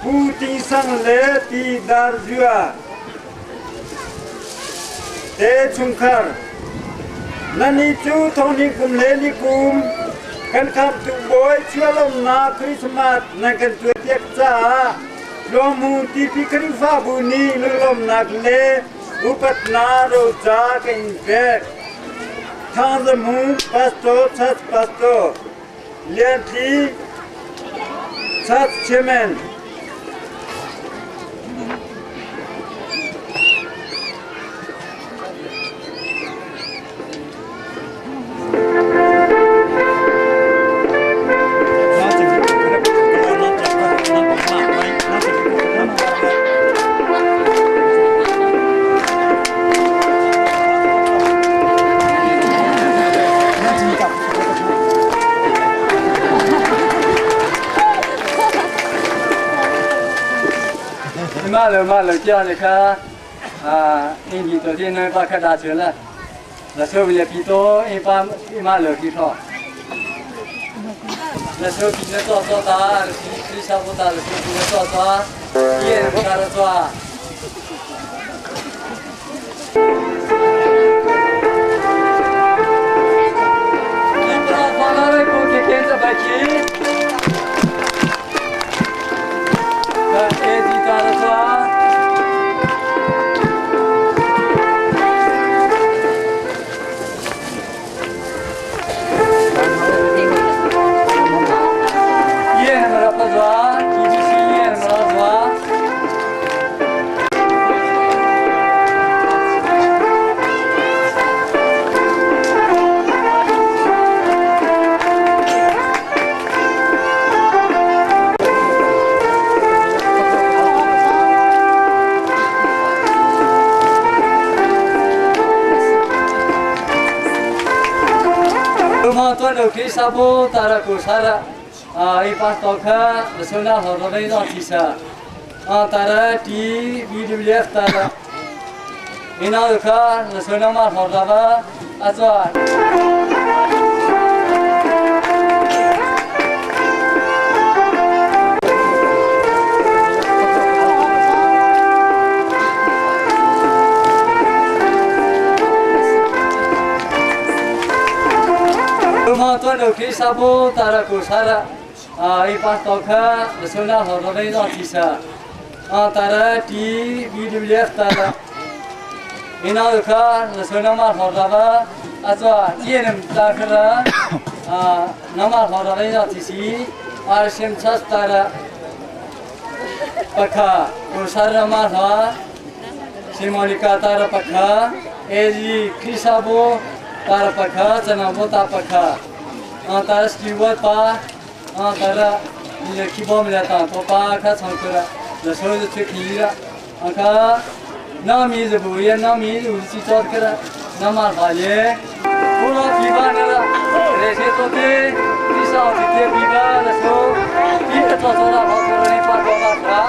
Pu Ting Sang le Pi Dar Zua te chungkhar nani cu thongning kum le ni kum kan khamtu bawi chualomnak Christmas nan kan tuahpiak caah Luangmu tipi Khrihfabu nih lunglawmnak le upatnak roca kan in pek. Thangzamu Pastor Church Pastor Lian Tli Church Chairman. Ma lo ma lo chia le kha a in di to tin na pa kha da che la la so bi le pi to e pa ma lo ki tho la so pi na to to ta si si sa bo ta la so pi na to to ye ka ra to. Sabo tara ko sara ai pa to kha sona ho ro dai no chi sa a tara ti BWF tara ina kha sona ma ho ra ba a chwa ma to no ki sabo tara ko sara ai pa to kha sona ho ro dai no chi sa a tara ti BWF tara ina kha sona ma ho ra ba a chwa ye nam ta khara a nama ho ra dai no chi si ar sim chas tara pakha ko sara ma ha Simonika tara pakha AG Khisabo tara pakha chanabo ta pakha tara steward pa tara ni kibom la ta to pa kha changkura la so ju chi ra akha na mi zu bu ye na mi u chi chot kra na ma ba ye pura bi ba na la re se to te ti sa ti te bi ba la so ti ta to ra ba ko ni pa ko ba ra.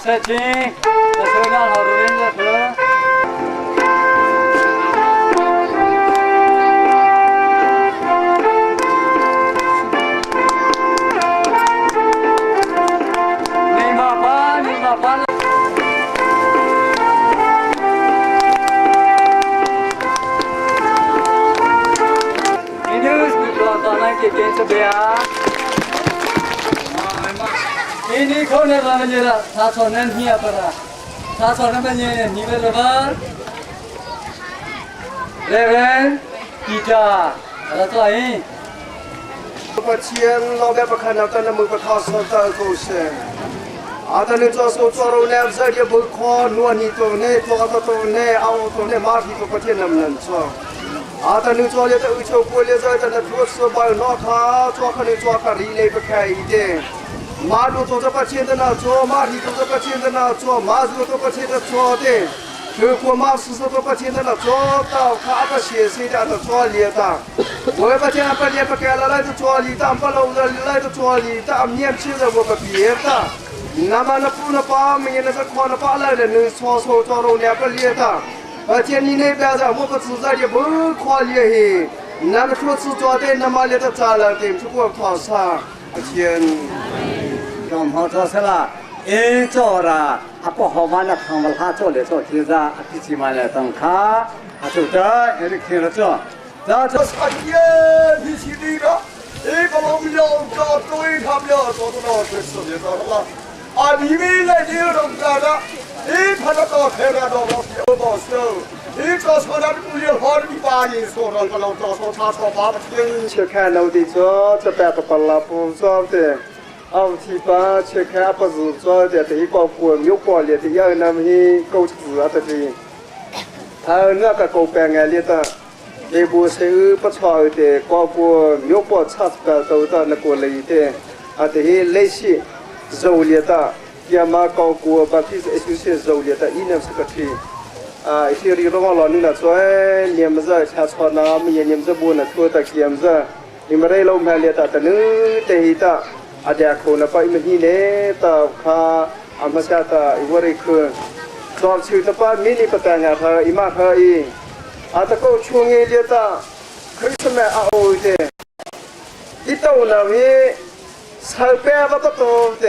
Se ching, la se na ho rin la thu. Ni ma pa, ni ma pa. News mi ko ta nai ke ke che bia. Ini ko ne ba me la tha cho nan hi pa ra. Tha cho nan me ni ni le ba. Reverend Peter လာတော့ရင် ပချီယန်လောဘပခနာတနမပခါစတာကိုဆေအာတနေချောဆောချောရုံနေဇာဒီဘခေါ်နွာနီတုံနေထောကတုံနေအောင်တုံနေမာဖီပချီနမ်နန်ချောအာတနေချောလေတဥချိုကိုလေဇာတနထုဆဘာနောခါချောခနေချောခရီလေပခိုင်တဲ့မာဒိုချောပချီတနာချောမာရီချောပချီတနာချောမာဇူချောပချီတချောတဲ့ 如果马斯说不听的了，做到他不写谁的的做里的，我不听不念不给了来的做里的，不漏的来的做里的，年轻的我不别的，那么那不那把没那是靠那把来的，能说说做了两个里的，而且你那边的我不自在的不夸厉害，那么说是做的那么来的咋了的，这个考上天，让跑出去了，一做了。 အပေါ်ဟောမနာခံမလာချောလေချောခေစာအတိချီမလာတန်ခါအချိုတဲ့အဲ့ဒီခေရချောဒါချော စယေဒီစီဒီကအေးဘလုံးရောက်တော့တွေးထားမြောတော့တော့ဆွဆွရတော့လာအာဒီမေလည်းဒီတော့ကလာအေးဖတ်တော့ခေရတော့ဘောဘောဆောအေးချောဆောနာပူရဟောဒီပါရင်ဆိုတော့ကလောတော့ဆောချာဆောပါမတင်းချခါလို့ဒီချောချက်ပပလာပူစောတဲ့ 奥提巴切开不是做的这一个过没过来的，要那么够子啊这个，他那个够办案里的，一部是不错的，包括没过差不多到那个来的，啊这些那些肉里的，要么高过把皮子就是肉里的，一年是个去。啊，一些里头老人那做，念么子，下错那么也念么子不呢，做的念么子，你们来老买里的，等等一的。 อาเดียคนละไปมันนี่เนี่ยแต่ข้าอามาชาตาอีวริคือจอบชื่อตะป้ามินิปตางาเธออีมาเธออีอาตะก็ช่วงเลียตาคริสต์มาสอาโอเดอีตัวนาวีสาเปียบะโตเด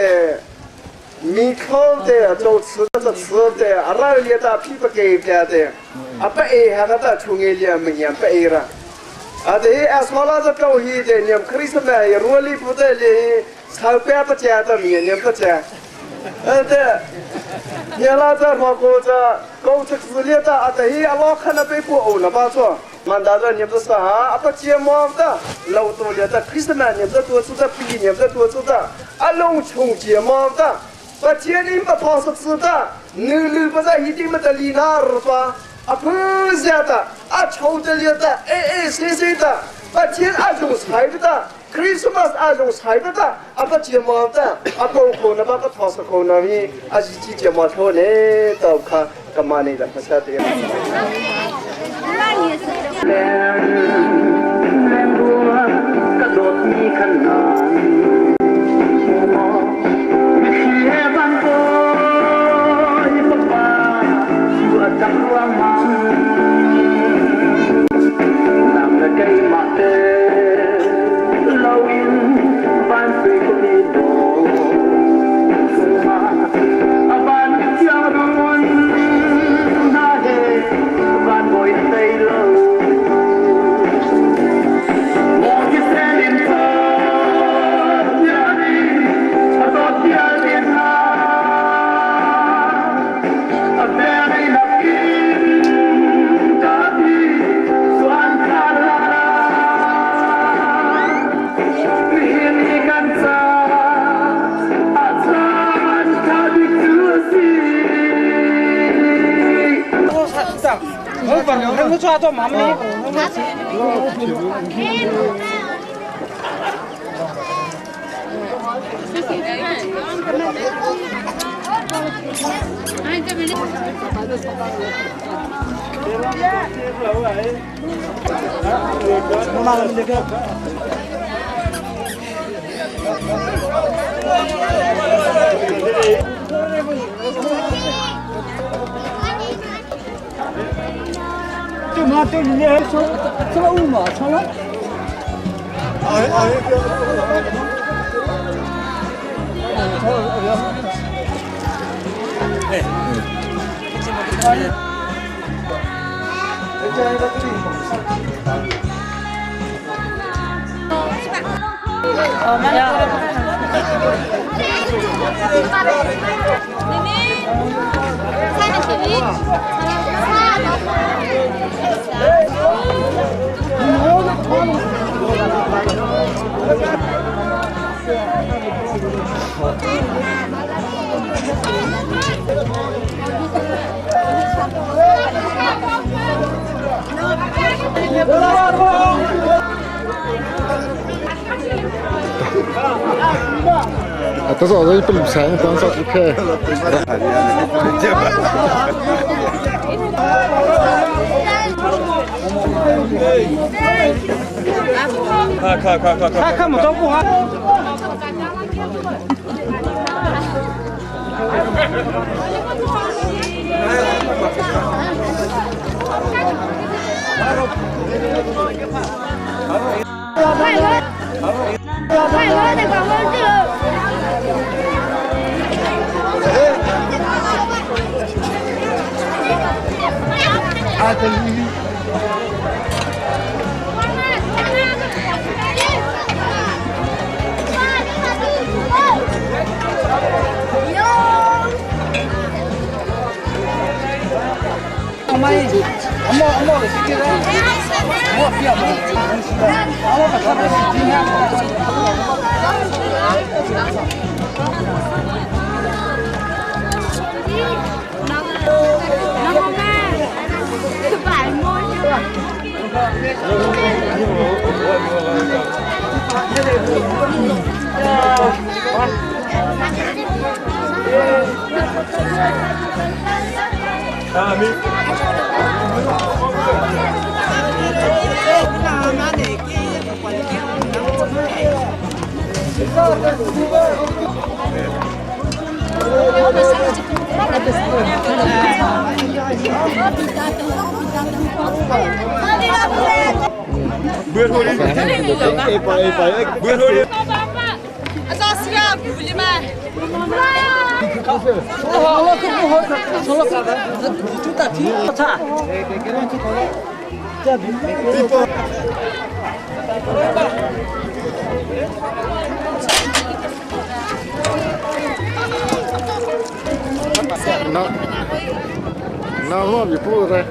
มีเขาเดโจ吃的吃的อะไรเลียตาพี่ปะเก็บเดอาปะเอฮะตาช่วงเลียมันยังปะเอระอาเดเอสมาลาจะเกาฮีเดเนี่ยคริสต์มาสรัวลีพุทธเล 草边不见得面也不见，对，你那这老哥这高出资料的啊，等于阿老看那被过欧了吧说，满大人你不是啊，不见毛的，老多了的，可是嘛，你不多做的，比你不多做的，阿龙穷见毛的，不见你不跑是知的，你你不在一定没得理那儿吧，啊不是的，啊穷的了的，哎哎谁谁的，不见阿种财的。 크리스마스 아종 사이다 아빠 제마다 아빠 코나 바빠 토스 코나미 아지지 제마 토네တောခကမနေတာဖစားတဲ့ แรงแรงบัวกระโดดมีขนาดมีแค่บางคนปะปาอยู่จังหวะมันนำละไกมาเต Thank you. 对你还说这个五毛钱了。哎哎。 但是我这不能钱，当时不开。看看看看看看不着不哈。 那那我比不的。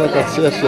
我个谢谢。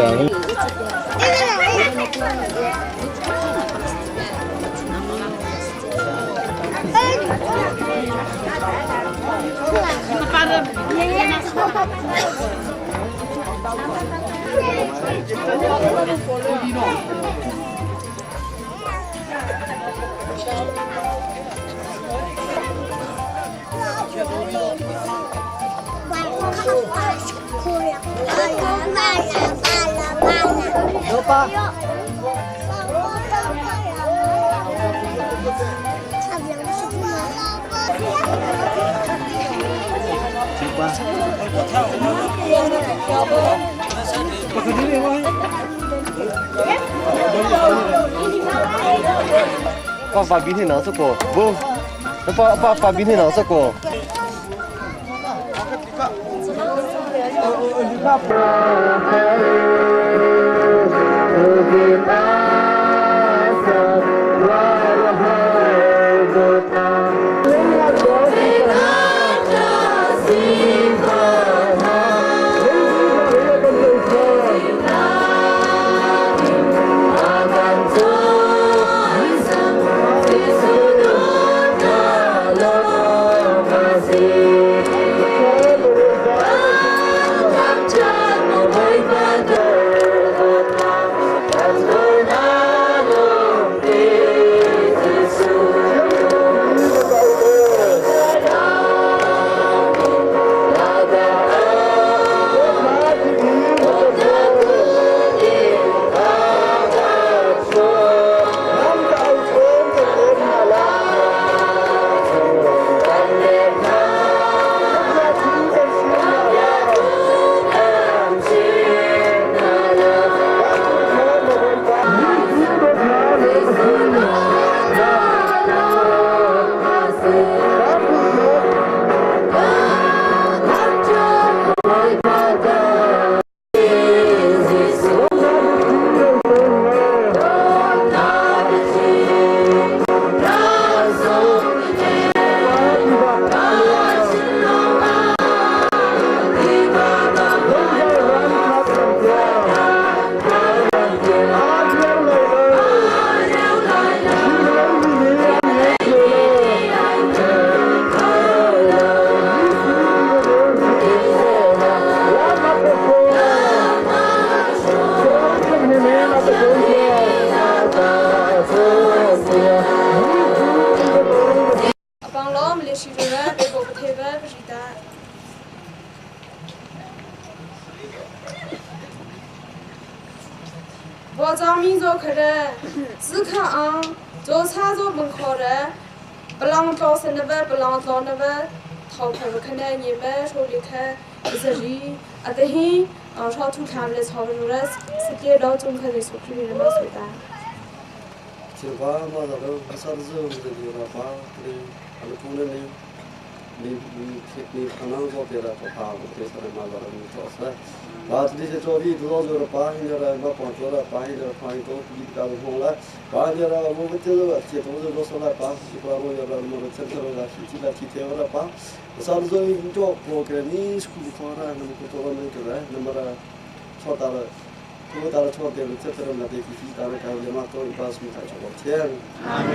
爸爸明天拿这个，不，爸爸爸明天拿这个。 我张民族客人，只看啊，做菜做门口的，不让招生的呗，不让招那呗，逃开不看的你们手里看，一是人，啊得很，啊上土看了草如了，是给到中客的手里面嘛手的。 这个嘛，那个啥子这个把，那个工人呢？你你你可能做别的不怕，我对上嘛个你做事，把这些做的多少了，把人家来把帮助了，把人家帮一个一个红了，把人家来我们这个这都是罗说了，把西瓜我要来我们这这个是这个提提了把，啥子做做不给你是不可能，那么做了那个那么了，错到了。我到了错点了，这这个那得必须到了，搞什么做一把什么才做天。阿门。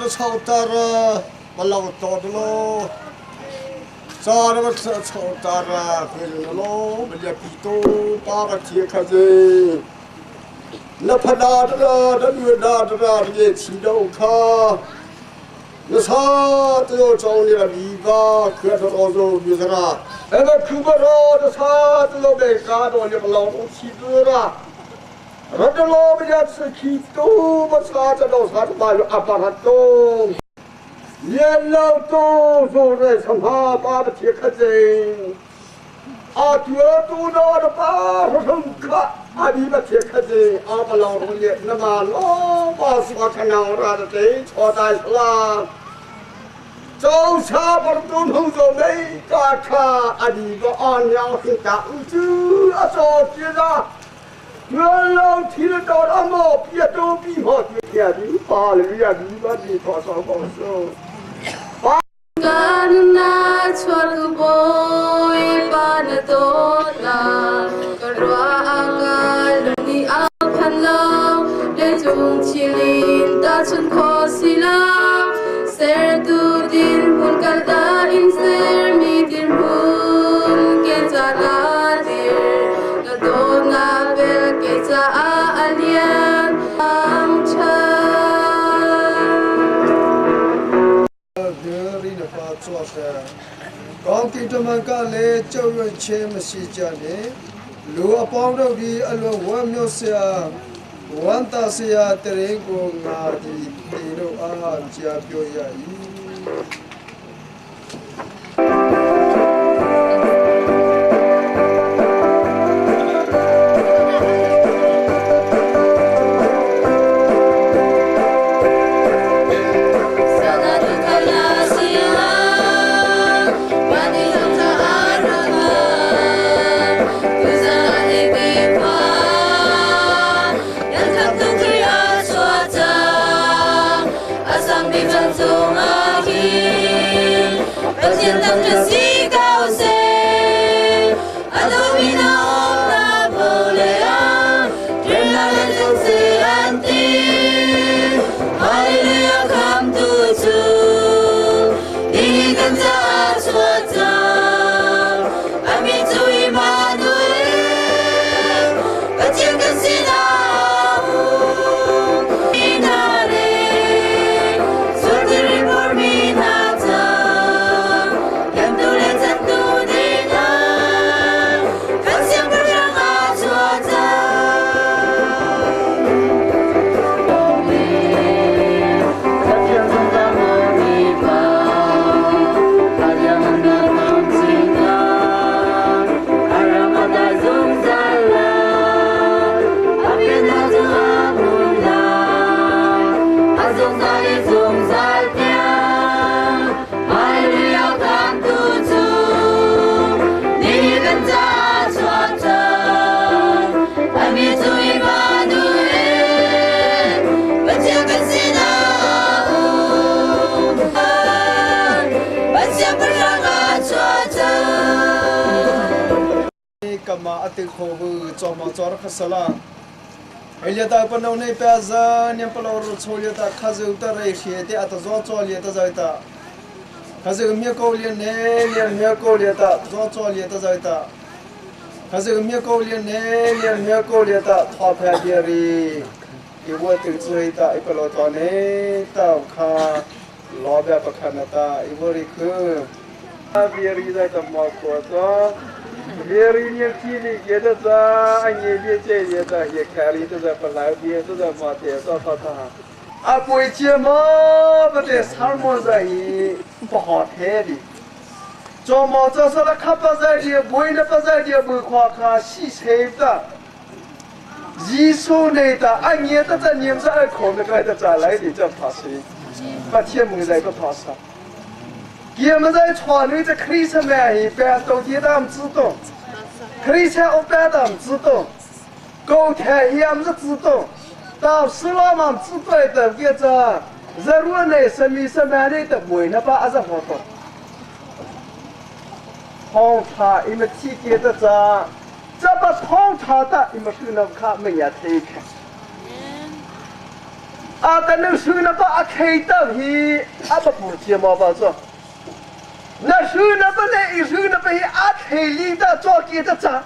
Chautar malang todlo sa na chautar khel lo malia pito pa ka thie kha je Na phana da da nu na da da ye chi do kha na sa to chong ni ra bi ba khua to to zo mi sa ra e ba khu ba ro da sa to lo be ka do ni ba lo chi du ra ra do lo bi ya tsi ki tu ba sa cha do sa ba yo a ba ra to ye lo to zo re sam ha ba ba thi kha jing 阿绝都那的巴说可阿你们铁可子阿不老同的那么老把说看到那的这错在了。早茶不都同做没个卡阿你个阿娘是大子阿做接着，原来提了到那么别都比好天的把了也比把你多少公司。 Kan na chuat boy pa na to na karwa akal ni a phan lo le chung chilin ta chun kho sila ser tu din hun kal ta in ser mi din hun ke cha la dir na do na bel ke cha a alian am cha ဒီနပါချောတဲ့ကောင်းကင်တမန်ကလည်းကြောက်ရွံ့ခြင်းမရှိကြနဲ့လူအပေါင်းတို့သည်အလွန်ဝမ်းမြောက်စရာဝမ်းသာစရာတရင်ကိုငါသည်တင်တို့အားကြားပြောရ၏ ကမအတိခိုဘူချောမချောရခဆလာအလျတာပနောနေပဇာညပလောရချိုလျတာခဇုတရေရှိတဲ့အတဇောချောလျတာဇိုတာခဇုမြေကောလျနေလျမြေကောလျတာဇောချောလျတာဇိုတာခဇုမြေကောလျနေလျမြေကောလျတာထောဖဲပြရီဒီဝတ်တူဇိတာအပလောတော်နေတာခါလောဘပခနတာအဝရိခုပြရီဇတမောကောသော 别人年纪里也得在，你别这也在也开里都在不来，别都在马铁上他他，啊不会接嘛，不得啥么子也不好听的。做毛做说了看不在的，不会的不在的，不夸夸细吹的。耶稣内的，啊你的在你们在可能个的在来的这怕谁？把天门在个怕啥？他们在船里在开车嘛，一般都给他们知道， 开车我般他们知道，高铁也们知道，到时老们知道的个这热热内什么什么的的没那把阿是好多。红茶因为体给的这，这把红茶的因为是那看没也睇看。啊，但那是那把阿开的去，阿不不接毛把做。 那时那不那一时那不阿开里的做给的账，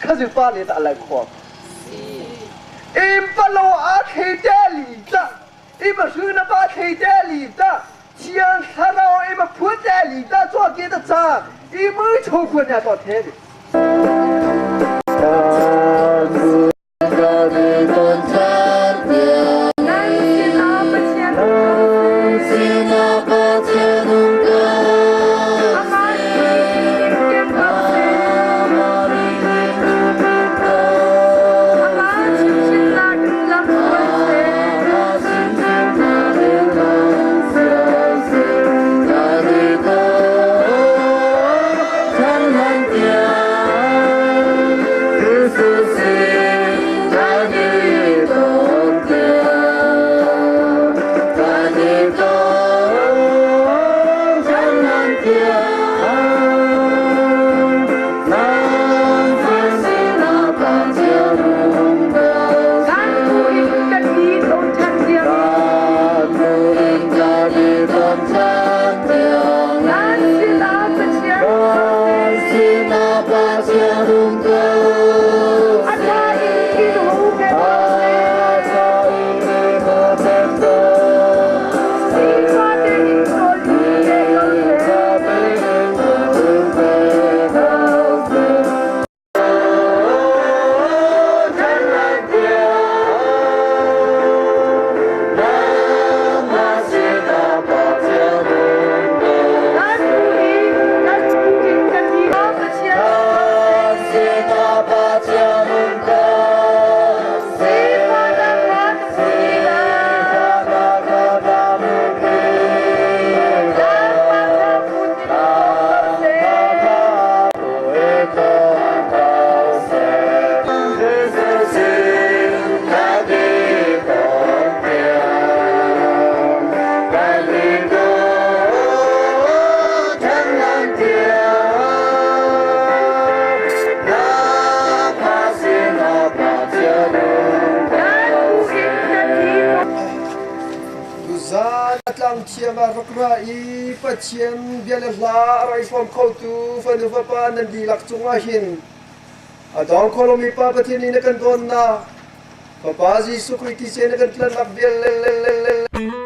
可是把你打来夸。Impalo a thei te li ta ima hru na pa thei te li ta thiang thlarau ima phun te li ta cho ke ta cha i mu cho khun ya to the Tlang thiam ah rak ra i Pathian bia le hla a rak i hrawm khotu fanu fapa nan dihlak cungah hin a dawng kho lomi Pa Pathian nih na kan dawnnak Fapa Jesuh Khrih thisen na kan tlanhnak vial le.